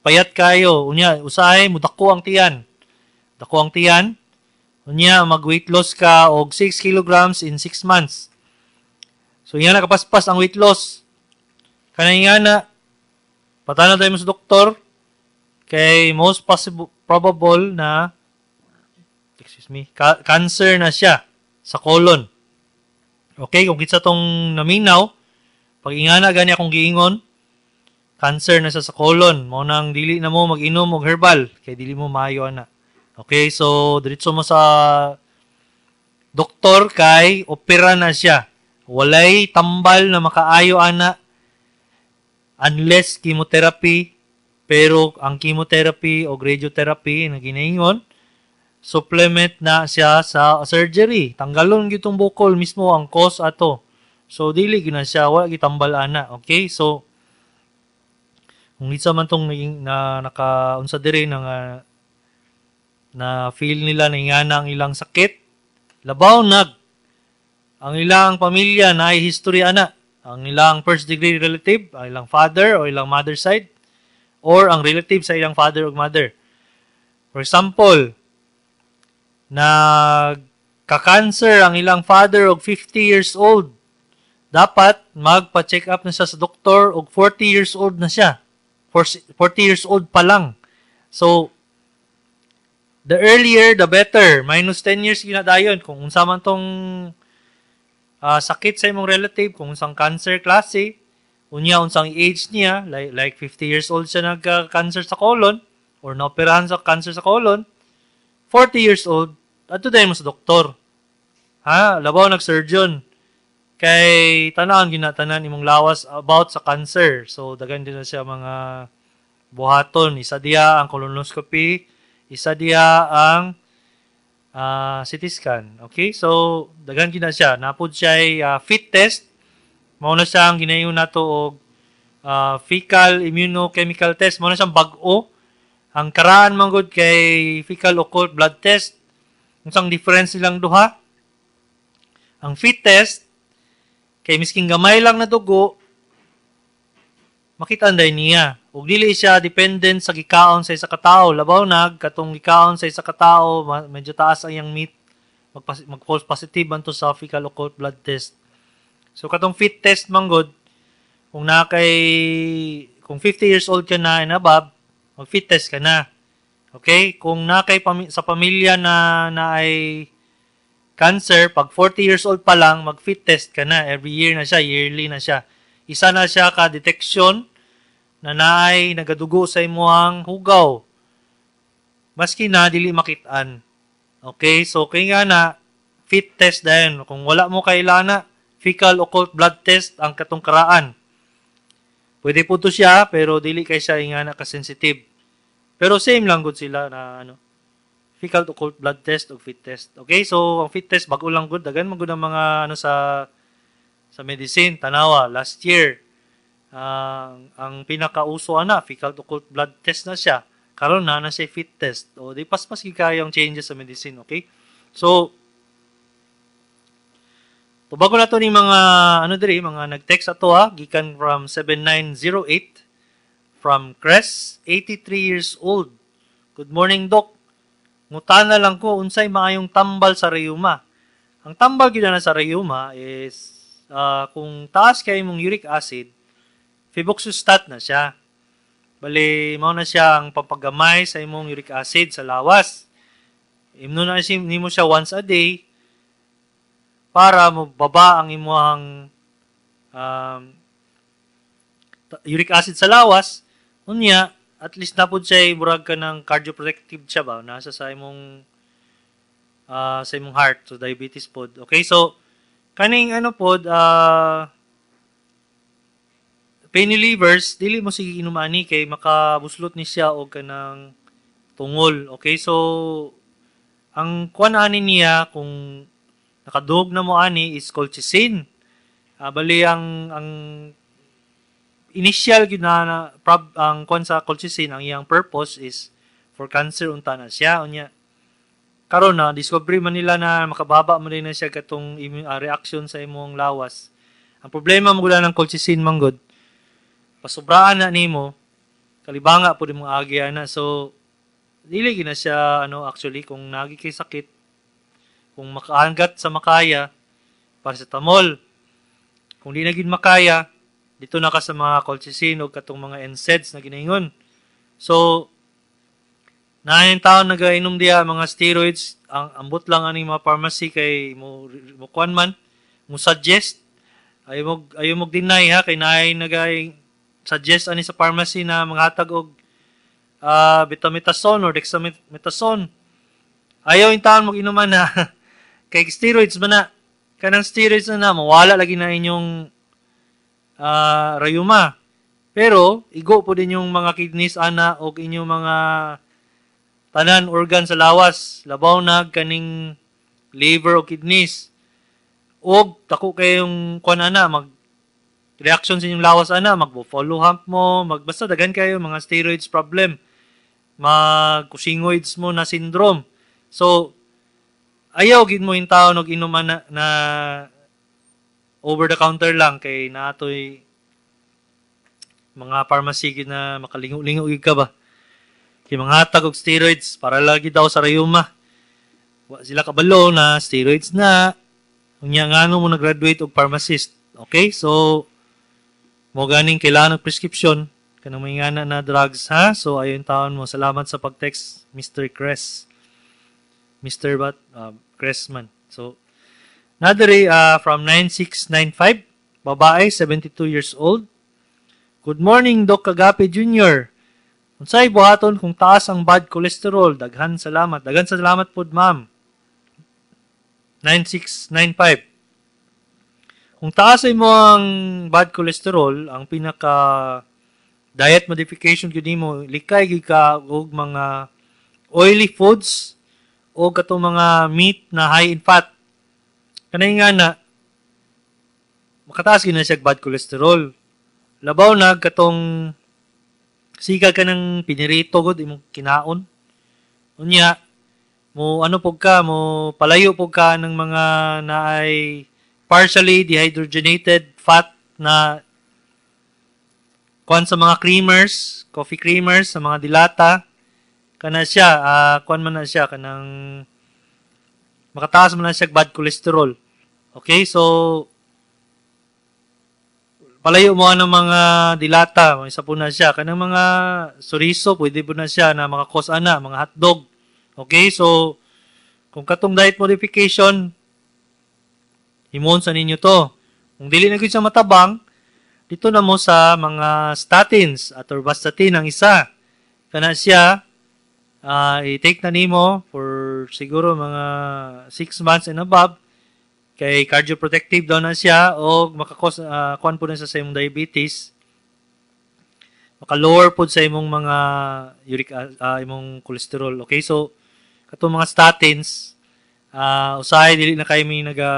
Speaker 2: payat kayo. Unya, usahay mudako ang tiyan. Dako ang tiyan. Unya, mag-weight loss ka og 6 kilograms in 6 months. So, yan nakapaspas ang weight loss. Kanang nga na, patana tayo mo sa doktor, kay most possible, probable na, excuse me, cancer na siya sa colon. Okay, kung kinsa tong naminaw, pag ingana gani akong giingon, Cancer na siya sa colon. Mao nang dili na mo mag-inom og herbal kay dili mo maayo ana. Okay, so diretso mo sa doktor kay opera na siya. Walay tambal na makaayo ana unless chemotherapy, pero ang chemotherapy o radiotherapy na ginaingon, supplement na siya sa surgery. Tanggalon gyud tong bukol mismo ang cause ato. So dili gyud na siya, wala gitambal ana. Okay? So kung isa man tong naging na nakaunsa diri na nga na feel nila na ingana ang ilang sakit, labaw nag ang ilang pamilya na ay history ana, ang ilang first degree relative, ang ilang father o ilang mother side, or ang relative sa ilang father o mother. For example, nagka-cancer ang ilang father og 50 years old. Dapat magpa-check up na siya sa doktor og 40 years old na siya. 40 years old pa lang. So, the earlier, the better. Minus 10 years ginadayon. Kung unsa man tong sakit sa imong relative, kung unsang cancer klase, unya unsang age niya, like 50 years old siya nagka-cancer sa colon, or naoperahan sa cancer sa colon, 40 years old, adto dayon mo sa doktor. Ha? Labaw nag-surgeon. Kay tanan ginatanan imong lawas about sa cancer. So daghan din na siya mga buhaton. Isa diya ang colonoscopy, isa diya ang CT scan. Okay? So daghan gid na siya. Napud siya fit test. Mao na siya ang ginayon nato og fecal immunochemical test. Mao na siyang bag-o. Ang karaan man gud kay fecal occult blood test. Unsang difference nilang duha? Ang fit test kay misking gamay lang na dugo makita anday niya. Ug dili siya dependent sa gikaon sa isa ka tawo. Labaw nag katong gikaon sa isa ka tawo medyo taas ang iyang meat, mag false positive man to sa fecal occult blood test. So katong fit test man gud, kung na kay kung 50 years old ka na and above, mag fit test ka na. Okay? Kung na kay sa pamilya na na ay cancer, pag 40 years old pa lang, mag-fit test ka na. Every year na siya, yearly na siya. Isa na siya ka detection na naay nagadugo sa imuhang hugaw. Maski na dili makitaan. Okay? So, kaya nga na, fit test dayon. Kung wala mo kailana, fecal occult blood test ang katong karaan. Pwede po to siya, pero dili kay siya ingana ka-sensitive. Pero same lang gud sila na ano, fecal occult blood test o fit test. Okay, so ang fit test bago lang gud, daghan man gud ang mga ano sa medicine. Tanawa last year, ang pinakauso ana fecal occult blood test na siya. Karon na na siya fit test. O di paspas gid kayo ang changes sa medicine, okay? So tubago na to ni mga ano diri, mga nag-text ato ha, gikan from 7908 from Cres, 83 years old. "Good morning, Doc. Ngutana lang ko unsay maayong tambal sa rheuma." Ang tambal gyud na sa rheuma is kung taas kay imong uric acid, febuxostat na siya. Bali, mao na siya ang pampagamay sa imong uric acid sa lawas. Imno na siya nimo siya once a day para mababa ang imong uric acid sa lawas. Unya, at least na pud siya murag ka ng cardioprotective siya ba nasa sa imong heart, so diabetes pod. Okay, so kaning ano pod, pain relievers, dili mo sige inom ani kay makabuslot ni siya og kanang tungol. Okay, so ang kuan ani niya kung nakadug na mo ani is colchicine. Bali ang initial gyud na ang kuan sa colchicine, ang iyang purpose is for cancer unta na siya. Unya karon na discovery man nila na makababa man din na siya katong reaction sa imong lawas. Ang problema mo ng colchicine man gud, pasubraan na nimo, kalibanga pud imong agi ana. So dili gyud na siya ano. Actually, kung nagi kay sakit, kung makaanggat sa makaya, paracetamol. Kung di na gyud makaya, dito na ka sa mga colchicine o katong mga NSAIDs na ginaingon. So, naay taon nagainom diya mga steroids, ang ambot lang aning mga pharmacy kay mo kuan man, mo suggest, ayo mo deny ha kay naay nagay suggest ani sa pharmacy na manghatag og betamethasone or dexamethasone. Ayaw yung taon mag-inuman na kay steroids man na. Kanang steroids na na, mawala lagi na inyong rayuma. Pero, igo po din yung mga kidneys ana o inyong mga tanan organ sa lawas. Labaw na kaning liver o kidneys. Og dako kayong kuan ana, mag reaction sa inyong lawas ana, mag-follow hump mo, magbasta daghan kayo mga steroids problem. Mag Cushingoids mo na syndrome. So, ayaw gid mo yung tao og inuman na over the counter lang kay naatoy mga pharmacy gid na makalingo-lingo gid ka ba. Kay manghatag og steroids para lagi daw sa rayuma. Wa sila kabalo na steroids na. Unya, ngano mo nag-graduate og pharmacist? Okay? So mo ganing kailangan og prescription kanang may ngana na drugs, ha. So ayon taon mo. Salamat sa pag-text, Mr. Cress. Mr. Bat Cressman. So nadiri from 9695, babae, 72 years old. "Good morning, Doc Kagapi Jr. Unsay buhaton kung taas ang bad cholesterol? Daghan salamat." Daghan salamat pod, ma'am. 9695. Kung taas ay mo ang bad cholesterol, ang pinaka diet modification gyud nimo, likay gyud ka og mga oily foods o katong mga meat na high in fat. Kanay nga na makataas gyud na siya bad cholesterol. Labaw na katong siga ka ng pinirito gud imong kinaon. Unya, mo ano pug ka, mo palayo pug ka ng mga naay partially dehydrogenated fat na kuan sa mga creamers, coffee creamers, sa mga dilata, kana siya, kuan man na siya, kanang makataas man na siya bad cholesterol. Okay, so palayo mo ang mga dilata, isa po na siya. Kanang mga soriso, pwede po na siya na makakos ana, mga hotdog. Okay, so kung katong diet modification, himon sa ninyo to. Kung dili na gyud sa matabang, dito na mo sa mga statins, atorvastatin ang isa. Kana siya, i-take na nimo for siguro mga 6 months and above, kay cardioprotective daw na siya o makakos kuan po na sa imong diabetes, maka-lower pod sa imong mga uric imong cholesterol. Okay, so katong mga statins, usahay dili na kay mi naga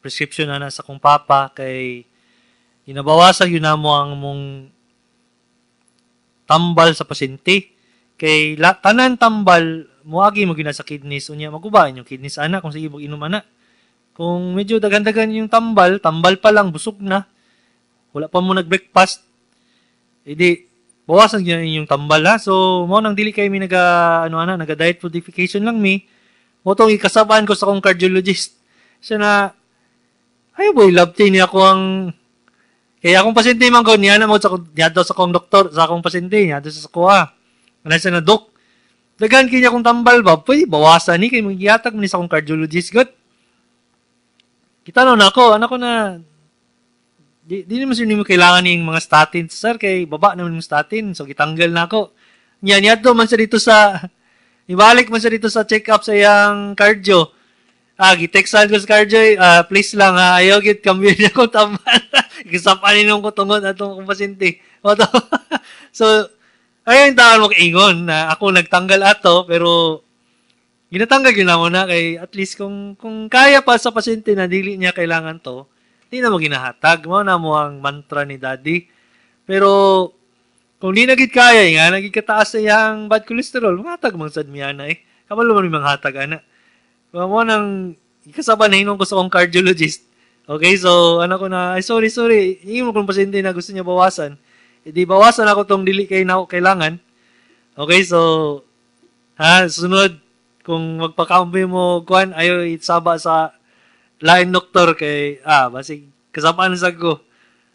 Speaker 2: prescription na sa akong papa kay ginabawasan yun na mo ang mong tambal sa pasyente kay tanan tambal moagi mo gyud sa kidneys. Unya maguba inyong kidneys ana kung sige mo inom ana. Kung medyo daghan-daghan yung tambal, tambal pa lang busog na, wala pa mo nag-breakfast, edi bawasan gyud inyong tambal, ha. So mo nang dili kay mi naga ano ana, naga diet modification lang mi. Mo tong ikasabaan ko sa akong cardiologist. Siya na ay boy love niya ako ang kaya akong pasyente man ko niya na mo sa niya daw sa akong doktor, sa akong pasyente niya daw sa kuha. Ana siya na, "Dok, daghan kay niya akong tambal ba, pwede bawasan ni kay magyatag man ni sa akong cardiologist god." Kita no na ako, anak ko na, di naman sir nimo kailangan ning mga statins, sir, kay baba naman yung statin, so gitanggal na ako. Nya, niadto man siya dito sa, ibalik man siya dito sa check-up sa iyang cardio. Gitextan ko sa cardio, "Please lang, ha, ayaw git kambyo niya ko tambal. Gisapanin ko tungod atong akong pasyente." So, ayun taon mo ingon na ako nagtanggal ato, pero ginatanggal yun na mo na kay at least kung kaya pa sa pasyente na dili niya kailangan to, di na mo ginahatag. Mo na mo ang mantra ni daddy. Pero kung di na gid kaya nga naging kataas sa iyang bad cholesterol, manghatag man sad miya na eh. Kabalo man mi manghatag ana. Mo nang ikasaba na hinon ko sa akong cardiologist. Okay, so ano ko na, "Ay sorry, sorry, ingin mo kung pasyente na gusto niya bawasan. Hindi bawasan ako tong dili kay na kailangan." Okay, so ha, sunod kung magpakambi mo kuan, ayo isaba sa lain doktor kay basig kasabaan sa ko.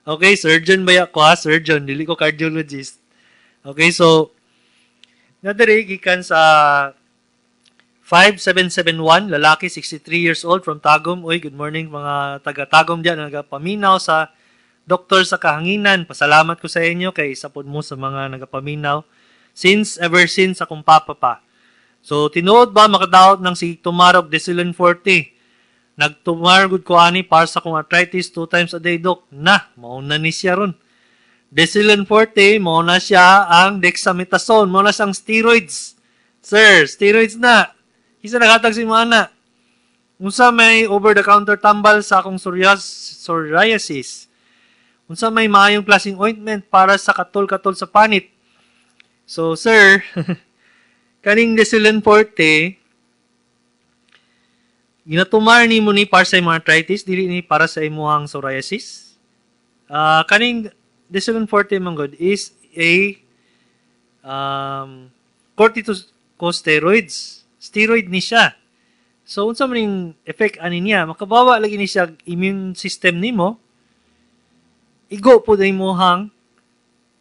Speaker 2: Okay, surgeon ba ko ha? Surgeon, dili ko cardiologist. Okay, so nadiri gikan sa 5771, lalaki, 63 years old, from Tagum. Uy, good morning mga taga Tagum diyan nagapaminaw sa Doktor sa Kahanginan, pasalamat ko sa inyo kay isa pod mo sa mga nagapaminaw since ever since akong papa pa. So, tinuod ba makadaot ng si tumar og Desolin 40? Nagtumar gud ko ani para sa akong arthritis two times a day, Dok. Na, mao na ni siya ron. Desolin 40, mao na siya ang dexamethasone, mao na siyang steroids. Sir, steroids na. Kinsa naghatag sa imo ana? Unsa may over-the-counter tambal sa akong psoriasis? Unsa may maayong klaseng ointment para sa katol-katol sa panit? So, sir, kaning Desolin Forte, ginatumar nimo ni para sa imong arthritis, dili ni para sa imong psoriasis. Kaning Desolin Forte man gud is a corticosteroids. Steroid ni siya. So, unsa man ning effect ani niya? Makabawa lagi ni siya immune system nimo. Igo po na imong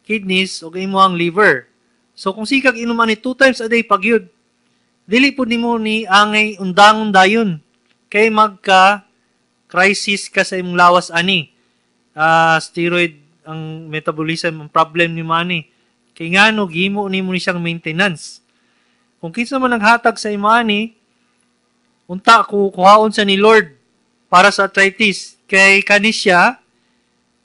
Speaker 2: kidneys o imong liver. So, kung sikag inom ani two times a day pag yun, dili po nimo ni angay undangon dayon. Kay magka crisis ka sa imong lawas ani. Steroid ang metabolism ang problem ni ani. Kay ngano gihimo nimo ni siyang maintenance. Kung kinsa man naghatag sa imo ani, unta ku kuhaon sa ni Lord para sa arthritis. Kay kani siya,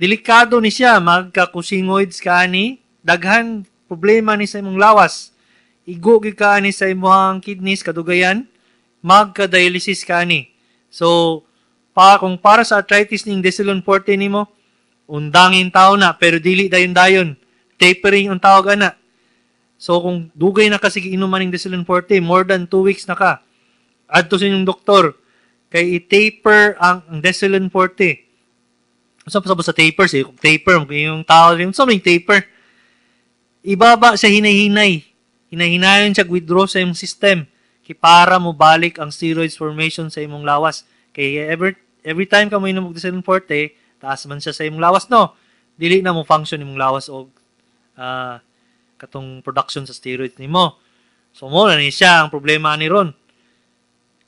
Speaker 2: delikado ni siya, magka-kusingoids ka ani, daghan problema ni sa imong lawas. Igo gyud ka ani sa imong kidneys kadugayan, magka-dialysis ka ani. So, kung para sa arthritis ning Desolon Forte nimo, undangin tao na, pero dili dayon-dayon. Tapering ang tawag ana. So, kung dugay na kasi inuman ning Desolon Forte, more than 2 weeks na ka, adto sa inyong doktor, kay i-taper ang Desolon Forte. Unsa pa sa taper? Si taper, yung tao rin, unsa may taper? Ibaba siya hinay-hinay. Hinay-hinayon siya withdraw sa imong system kay para mo balik ang steroids formation sa imong lawas. Kay every time ka mo inom og Desolon Forte, taas man siya sa imong lawas, no? Dili na mo function imong lawas og katong production sa steroids nimo. So mo na ni siya ang problema ni ron.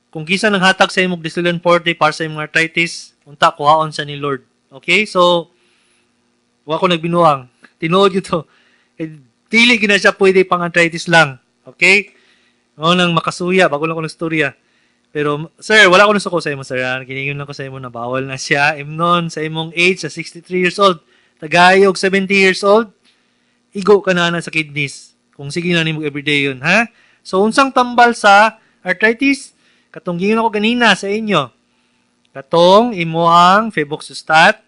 Speaker 2: Kung kinsa nang hatag sa imong Desolon Forte para sa imong arthritis, unta kuhaon sa ni Lord. Okay? So, wa ko nagbinuang. Tinuod gyud to. Eh, dili gyud na siya pwede pang arthritis lang. Okay? Mao nang makasuya, bago lang ko nagstorya. Pero, sir, wala ko nasuko sa imo, sir. Giningon lang ko sa imo na bawal na siya. Imnon, sa imong age, sa 63 years old, tagayog 70 years old, igo ka na sa kidneys. Kung sige na nimo everyday yun, ha? So, unsang tambal sa arthritis? Katong gingon ako ganina sa inyo. Katong imuhang febuxostat,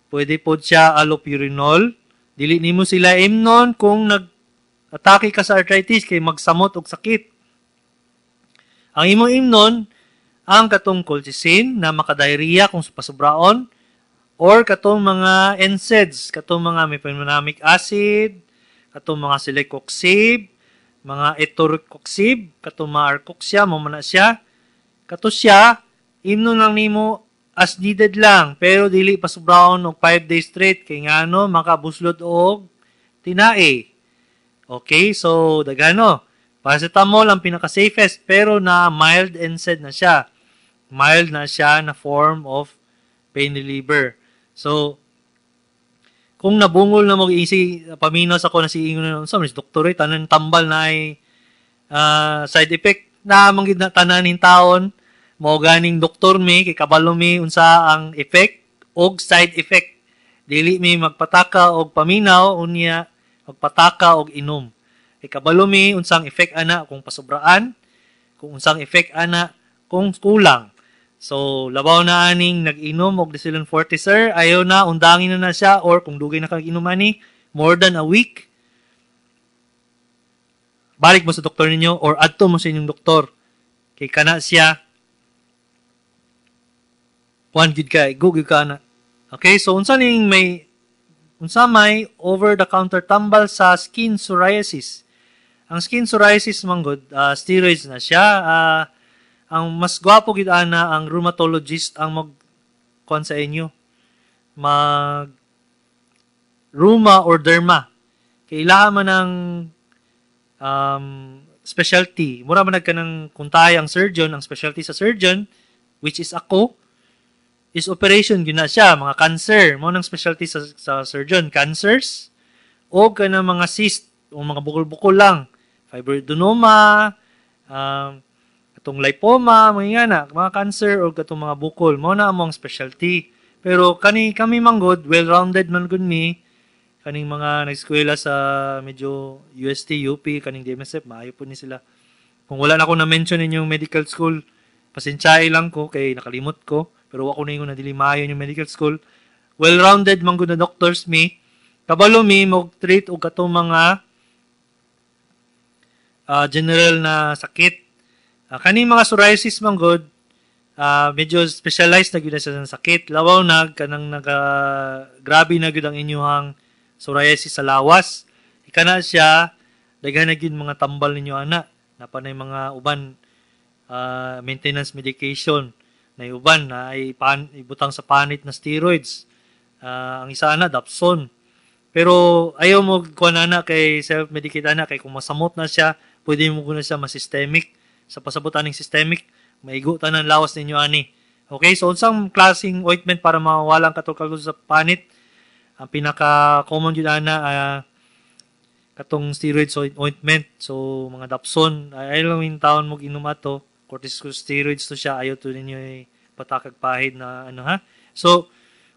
Speaker 2: pwede po siya allopurinol. Dili nimo sila imnon kung nag-atake ka sa arthritis kay magsamot og sakit. Ang imong imnon, ang katong colchicine na makadiarrhea kung pasubraon, or katong mga NSAIDs, katong mga mefenamic acid, katong mga celecoxib, mga etoricoxib, katong mga arcoxia, mo man na siya. Kato siya, imnon lang nimo as needed lang, pero dili pasubraon og 5 days straight kay ngano makabuslot og tinae. Okay, so dagano. Paracetamol ang pinaka-safest, pero na mild NSAID na siya. Mild na siya na form of pain reliever. So, kung nabungol na mo easy paminos ako na si ingon na unsa man doktor eh, tanan tambal na ay side effect na man gid na tanan ning taon. Mao ganing doktor mi kay kabalo mi unsa ang effect og side effect. Dili mi magpataka og paminaw unya magpataka og inom. Kay kabalo mi unsang effect ana kung pasubraan, kung unsang effect ana kung kulang. So labaw na aning nag-inom og Desolon Forte, sir, ayaw na undangin na na siya, or kung dugay na kag inom ani more than a week, balik mo sa doktor ninyo or adto mo sa inyong doktor. Kay kana siya kuan gid ka, go gid ka na. Okay, so unsa ning may unsa may over the counter tambal sa skin psoriasis? Ang skin psoriasis man gud, steroids na siya. Ang mas gwapo gid ana ang rheumatologist ang mag kuan sa inyo. Mag rheuma or derma. Kailangan man ng specialty. Mura man nagka ng kung tayo ang surgeon, ang specialty sa surgeon, which is ako, is operation gyud na siya, mga cancer. Mao nang specialty sa surgeon, cancers o kanang mga cyst o mga bukol-bukol lang, fibroadenoma, katong lipoma, mga ingana, mga cancer o katong mga bukol. Mao na among specialty. Pero kani kami manggod, well-rounded man gud mi. Kaning mga nag-eskwela sa medyo UST, UP, kaning DMSF, maayo po ni sila. Kung wala na ako na-mention inyong medical school, pasensyahe lang ko kay nakalimot ko. Pero wa ko na na dili maayo inyong medical school. Well-rounded man gud na doctors mi. Kabalo mi mo treat og katong mga general na sakit. Kaning mga psoriasis man gud, medyo specialized na gyud na siya sa sakit. Labaw na kanang naga grabe na gyud ang inyong psoriasis sa lawas. Ika na siya, daghan na gyud mga tambal ninyo ana. Napa na mga uban maintenance medication na uban na ay ibutang sa panit na steroids. Ang isa ana dapsone. Pero ayaw mo kuan ana kay self-medicate ana kay kung masamot na siya, pwede mo na siya ma-systemic. Sa pasabot aning systemic, maigo tanan lawas ninyo ani. Okay, so unsang klaseng ointment para mawala ang katol-katol sa panit? Ang pinaka common jud ana katong steroids ointment. So mga dapsone, ay lang yung taon mo inom ato, corticosteroids to siya, ayaw to ninyo patakag pahid na ano ha. So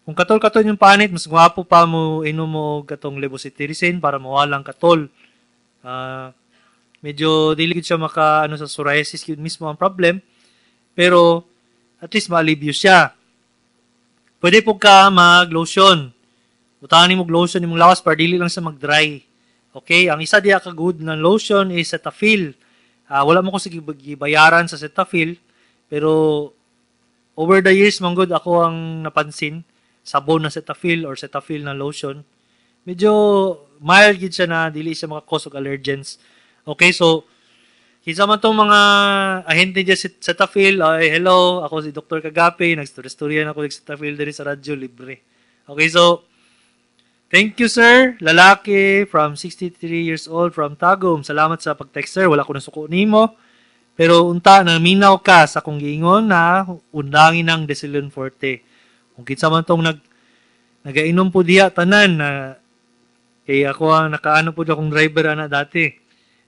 Speaker 2: kung katol-katol yung panit, mas gwapo pa mo inom mo katong levocetirizine para mawala ang katol. Medyo dili gid siya maka ano sa psoriasis yun mismo ang problem, pero at least maalibyo siya. Pwede po ka mag-lotion. Butangan nimo lotion imong lawas para dili lang siya mag-dry. Okay, ang isa diha ka good na lotion is Cetaphil. Wala mo ko sige bayaran sa Cetaphil, pero over the years man gud ako ang napansin, sabon na Cetaphil or Cetaphil na lotion, medyo mild gid siya na dili siya maka-cause og allergens. Okay, so kinsa man tong mga ahente diya sa Cetaphil, ay hello, ako si Dr. Kagape, nagstorya na ako sa Cetaphil diri sa radyo libre. Okay, so thank you, sir. Lalaki from 63 years old from Tagum. Salamat sa pag-text, sir. Wala ko nasuko nimo. Pero unta naminaw ka sa kong giingon na undangin ang Desolon Forte. Kung kinsa man tong nagainom po diya tanan na kay ako ang nakaano po akong driver ana dati.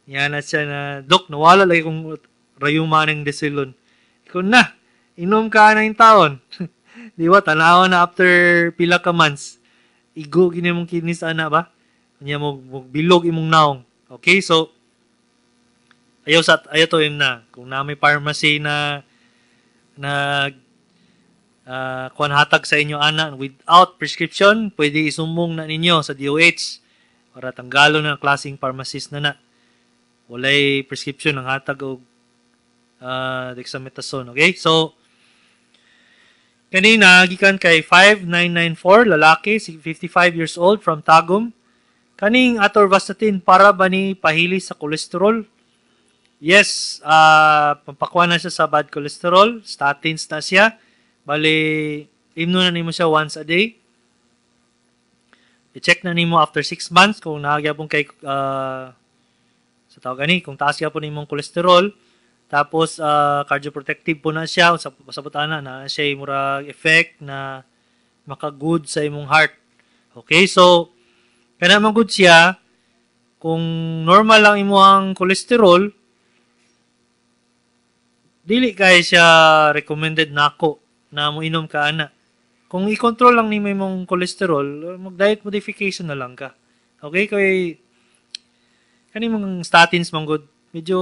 Speaker 2: Niya na siya na, "Dok, nawala lagi kong rayuma ng Desolon." Ikaw na, inom ka na yung taon. Di ba, tanawa na after pila ka months. Igo gini mong kidneys ana ba? Niya mo bilog imong naong. Okay, so ayaw to im na. Kung na may pharmacy na nag kuan hatag sa inyo ana without prescription, pwede isumbong na ninyo sa DOH para tanggalon na ang klaseng pharmacist na na. Walay prescription ang hatag og dexamethasone. Okay? So kanina gikan kay 5994, lalaki, 55 years old from Tagum. Kaning atorvastatin para ba ni pahili sa cholesterol? Yes, pampakuha na siya sa bad cholesterol, statins na siya. Bali, imno na nimo siya once a day. I-check na nimo after 6 months kung naagyapon kay sa tawag ani, kung taas gyapon imong cholesterol. Tapos cardioprotective po na siya sa pasabot ana na siya murag effect na maka-good sa imong heart. Okay, so kana man good siya kung normal lang imong cholesterol, dili kay siya recommended nako na moinom ka ana. Kung i-control lang nimo imong cholesterol, mag-diet modification na lang ka. Okay, kay kani mong statins man good, medyo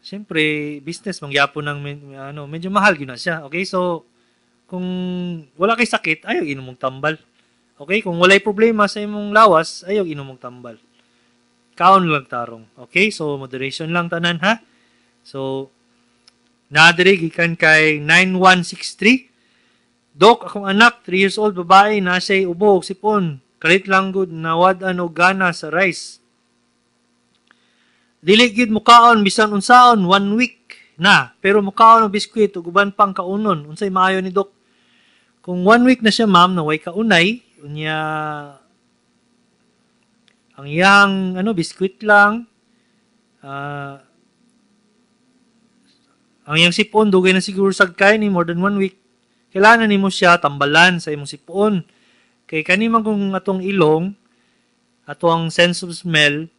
Speaker 2: siyempre business man gyapon ng ano, medyo mahal gyud na siya. Okay, so kung wala kay sakit, ayaw inom og tambal. Okay, kung walay problema sa imong lawas, ayaw inom og tambal. Kaon lang tarong. Okay, so moderation lang tanan ha. So nadiri gikan kay 9163. "Dok, akong anak, 3 years old, babae, nasa ubo og sipon. Kalit lang gud nawad-an og gana sa rice. Dili gid mukaon bisan unsaon 1 week na, pero mukaon og biskwit ug uban pang kaunon. Unsay maayo ni Dok?" Kung 1 week na siya, ma'am, na way kaunay, unya ang iyang ano biskwit lang, ang iyang sipon dugay na siguro sagkay ni more than 1 week. Kailangan nimo siya tambalan sa imong sipon. Kay kani man kung atong ilong, ato ang sense of smell,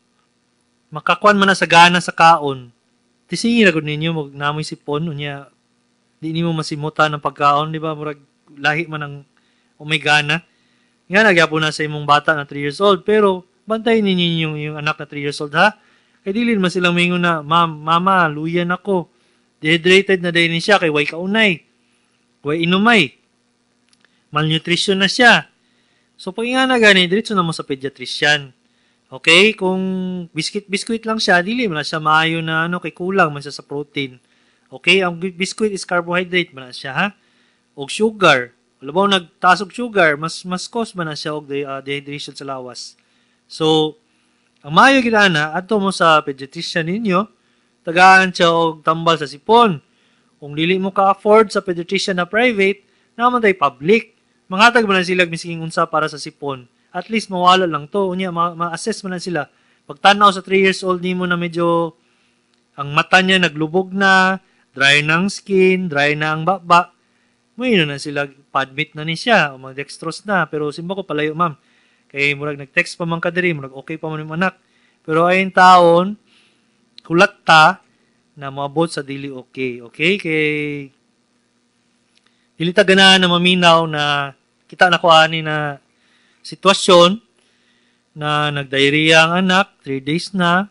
Speaker 2: makakuan man na sa gana sa kaon. Tisingi ra gud ninyo mag namoy sipon, unya di nimo masimutan ang pagkaon, di ba? Murag lahi man ang umay gana. Nga nagyapon na sa imong bata na 3 years old, pero bantayan ninyo yung anak na 3 years old, ha? Kay dili man silang mingon na, "Ma'am, mama, luyan ako." Dehydrated na din siya kay way kaunay. Way inumay. Malnutrition na siya. So, pag nga na gani, diretso na mo sa pediatrician. Okay? Kung biscuit-biscuit lang siya, dili man na siya maayo na ano, kay kulang man siya sa protein. Okay? Ang biscuit is carbohydrate man na siya, ha? Og sugar. Wala ba nagtaas og sugar, mas cause man na siya og dehydration sa lawas. So, ang maayo gid ana, adto mo sa pediatrician ninyo, tagaan siya og tambal sa sipon. Kung dili mo ka-afford sa pediatrician na private, naman tay public. Manghatag man na sila misking unsa para sa sipon. At least mawala lang to. Unya, ma-assess man na sila. Pagtanaw sa 3 years old nimo na medyo ang mata niya naglubog na, dry na ang skin, dry na ang baba, may na sila, pa-admit na ni siya, o mga dextrose na, pero simba ko palayo, ma'am. Kay murag nag-text pa man ka diri, murag okay pa man yung anak. Pero ayon taon, hulat ta na moabot sa dili okay. Okay? Kay dili ta ganahan na maminaw na kita na ko ani na sitwasyon na nagdiarrhea ang anak, 3 days na,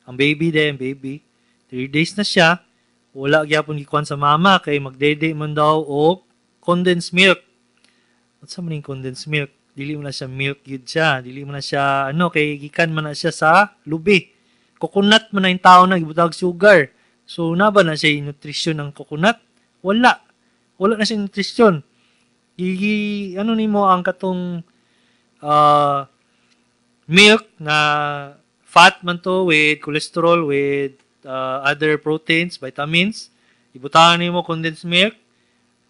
Speaker 2: ang baby din, baby, 3 days na siya, wala gyapon gikuan sa mama kay magdede man daw og condensed milk. Unsa man ning condensed milk? Dili mo na siya milk gyud siya, dili mo na siya ano kay gikan man na siya sa lubi. Coconut man na yung tao na gibutag sugar. So na ba na siya nutrition ng coconut? Wala. Wala na siya nutrition. Gigi ano nimo ang katong milk na fat man to with cholesterol, with other proteins, vitamins. Ibutahan nimo condensed milk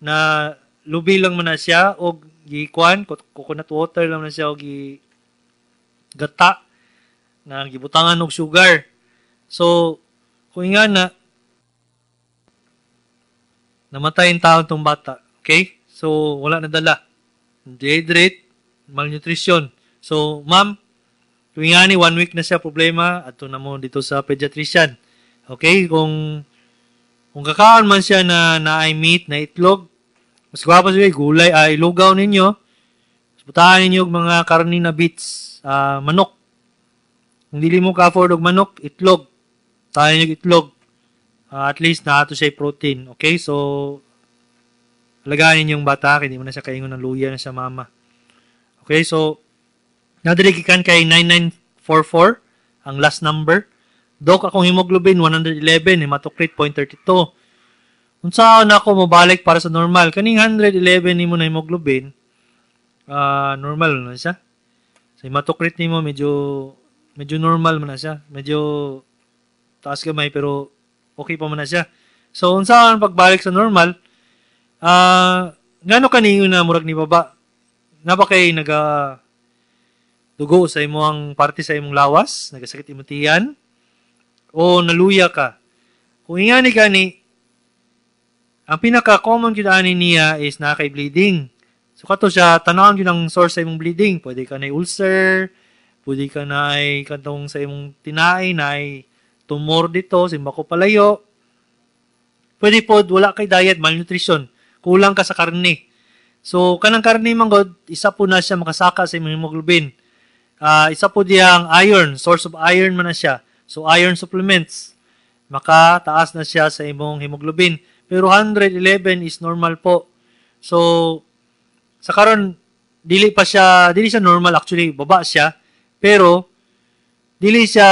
Speaker 2: na lubi lang man na siya og gikuan coconut water lang man na siya og gi gata na gibutangan og sugar. So kung nga na namatay ang taon tong bata, okay? So wala na dala. Dehydrate, malnutrition. So ma'am, kung nga ni 1 week na siya problema, adto na mo dito sa pediatrician. Okay, kung kakaon man siya na naay meat, na itlog, mas gwapa siya, gulay ay lugaw ninyo. Mas butahan ninyo og mga karni na bits, manok. Kung dili mo ka-afford og manok, itlog. Tahan ninyo itlog. At least naato siya protein. Okay, so alagaan ninyo yung bata, kay di mo na siya kaingon ng luya na siya mama. Okay, so nadiri gikan kay 9944 ang last number. Dok, akong hemoglobin 111, hematocrit 0.32. Unsa na ako mobalik para sa normal? Kaning 111 nimo na hemoglobin, normal na siya. Sa hematocrit nimo medyo normal man na siya. Medyo taas gamay pero okay pa man na siya. So unsa ang pagbalik sa normal? Ngano kaninyo na murag ni baba? Nga ba kay naga dugo sa imong parte sa imong lawas, nagasakit imong tiyan, o naluya ka? Kung ingani gani, ang pinaka-common gyud ani niya is naa kay bleeding. So kato siya, tanawon gyud ang source sa imong bleeding. Pwede ka na ulcer, pwede ka na ay katong sa imong tinai na ay tumor dito, simbako palayo. Pwede pod wala kay diet, malnutrition, kulang ka sa karne. So kanang karne man god, isa po na siya makasaka sa imong hemoglobin. Isa po diyang iron, source of iron man na siya. So iron supplements, makataas na siya sa imong hemoglobin. Pero 111 is normal po. So sa karon dili pa siya, dili siya normal actually, baba siya, pero dili siya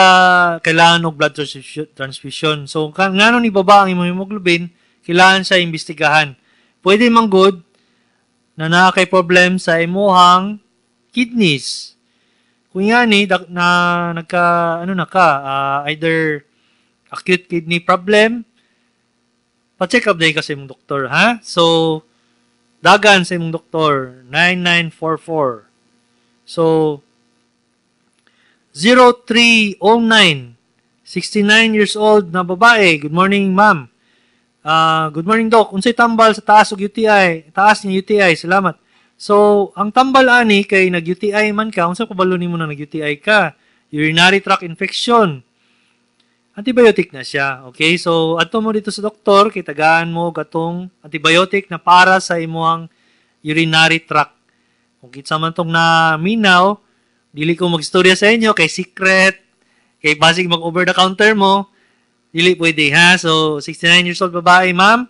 Speaker 2: kailangan og blood transfusion. So ngano ni baba ang imong hemoglobin, kailangan siya imbestigahan. Pwede man good na naa kay problem sa imuhang kidneys. Kung nga ni na nagka ano na ka, either acute kidney problem, pa-check up din kasi imong doktor, ha? So dagan sa imong doktor 9944. So 0309, 69 years old na babae. Good morning, ma'am. Good morning, Doc. Unsay tambal sa taas og UTI? Taas ni UTI. Salamat. So, ang tambal ani kay nag-UTI man ka, unsa kabalo nimo na nag-UTI ka? Urinary tract infection. Antibiotic na siya. Okay? So, adto mo dito sa doktor, kay tagaan mo gatong antibiotic na para sa imuang urinary tract. Kung kinsa man tong naminaw, dili ko magstorya sa inyo kay secret, kay basig mag over the counter mo, dili pwede ha. So, 69 years old babae, ma'am.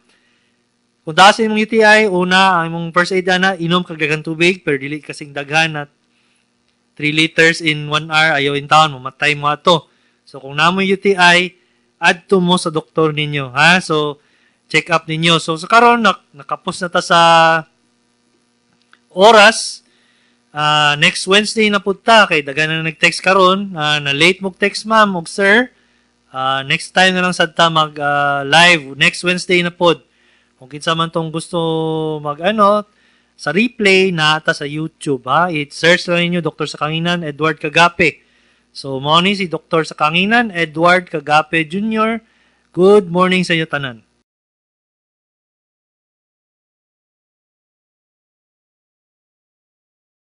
Speaker 2: Kung taas imong UTI, una, ang imong first aid ana, inom kag daghang tubig, pero dili kasing daghan na 3 liters in 1 hour, ayaw intawon, mamatay mo ato. So, kung namoy UTI, adto mo sa doktor ninyo, ha? So, check up ninyo. So, sa karon nakapos na ta sa oras. Next Wednesday na pud ta kay daghan na nag-text karon, na late mo text, ma'am ug sir. Next time na lang sad ta mag live next Wednesday na pod. Kung kinsa man tong gusto mag ano sa replay na ta sa YouTube ha. I-search lang ninyo Dr. sa Kanginan Edward Kagape. So mao ni si Dr. sa Kanginan Edward Kagape Jr. Good morning sa inyo tanan.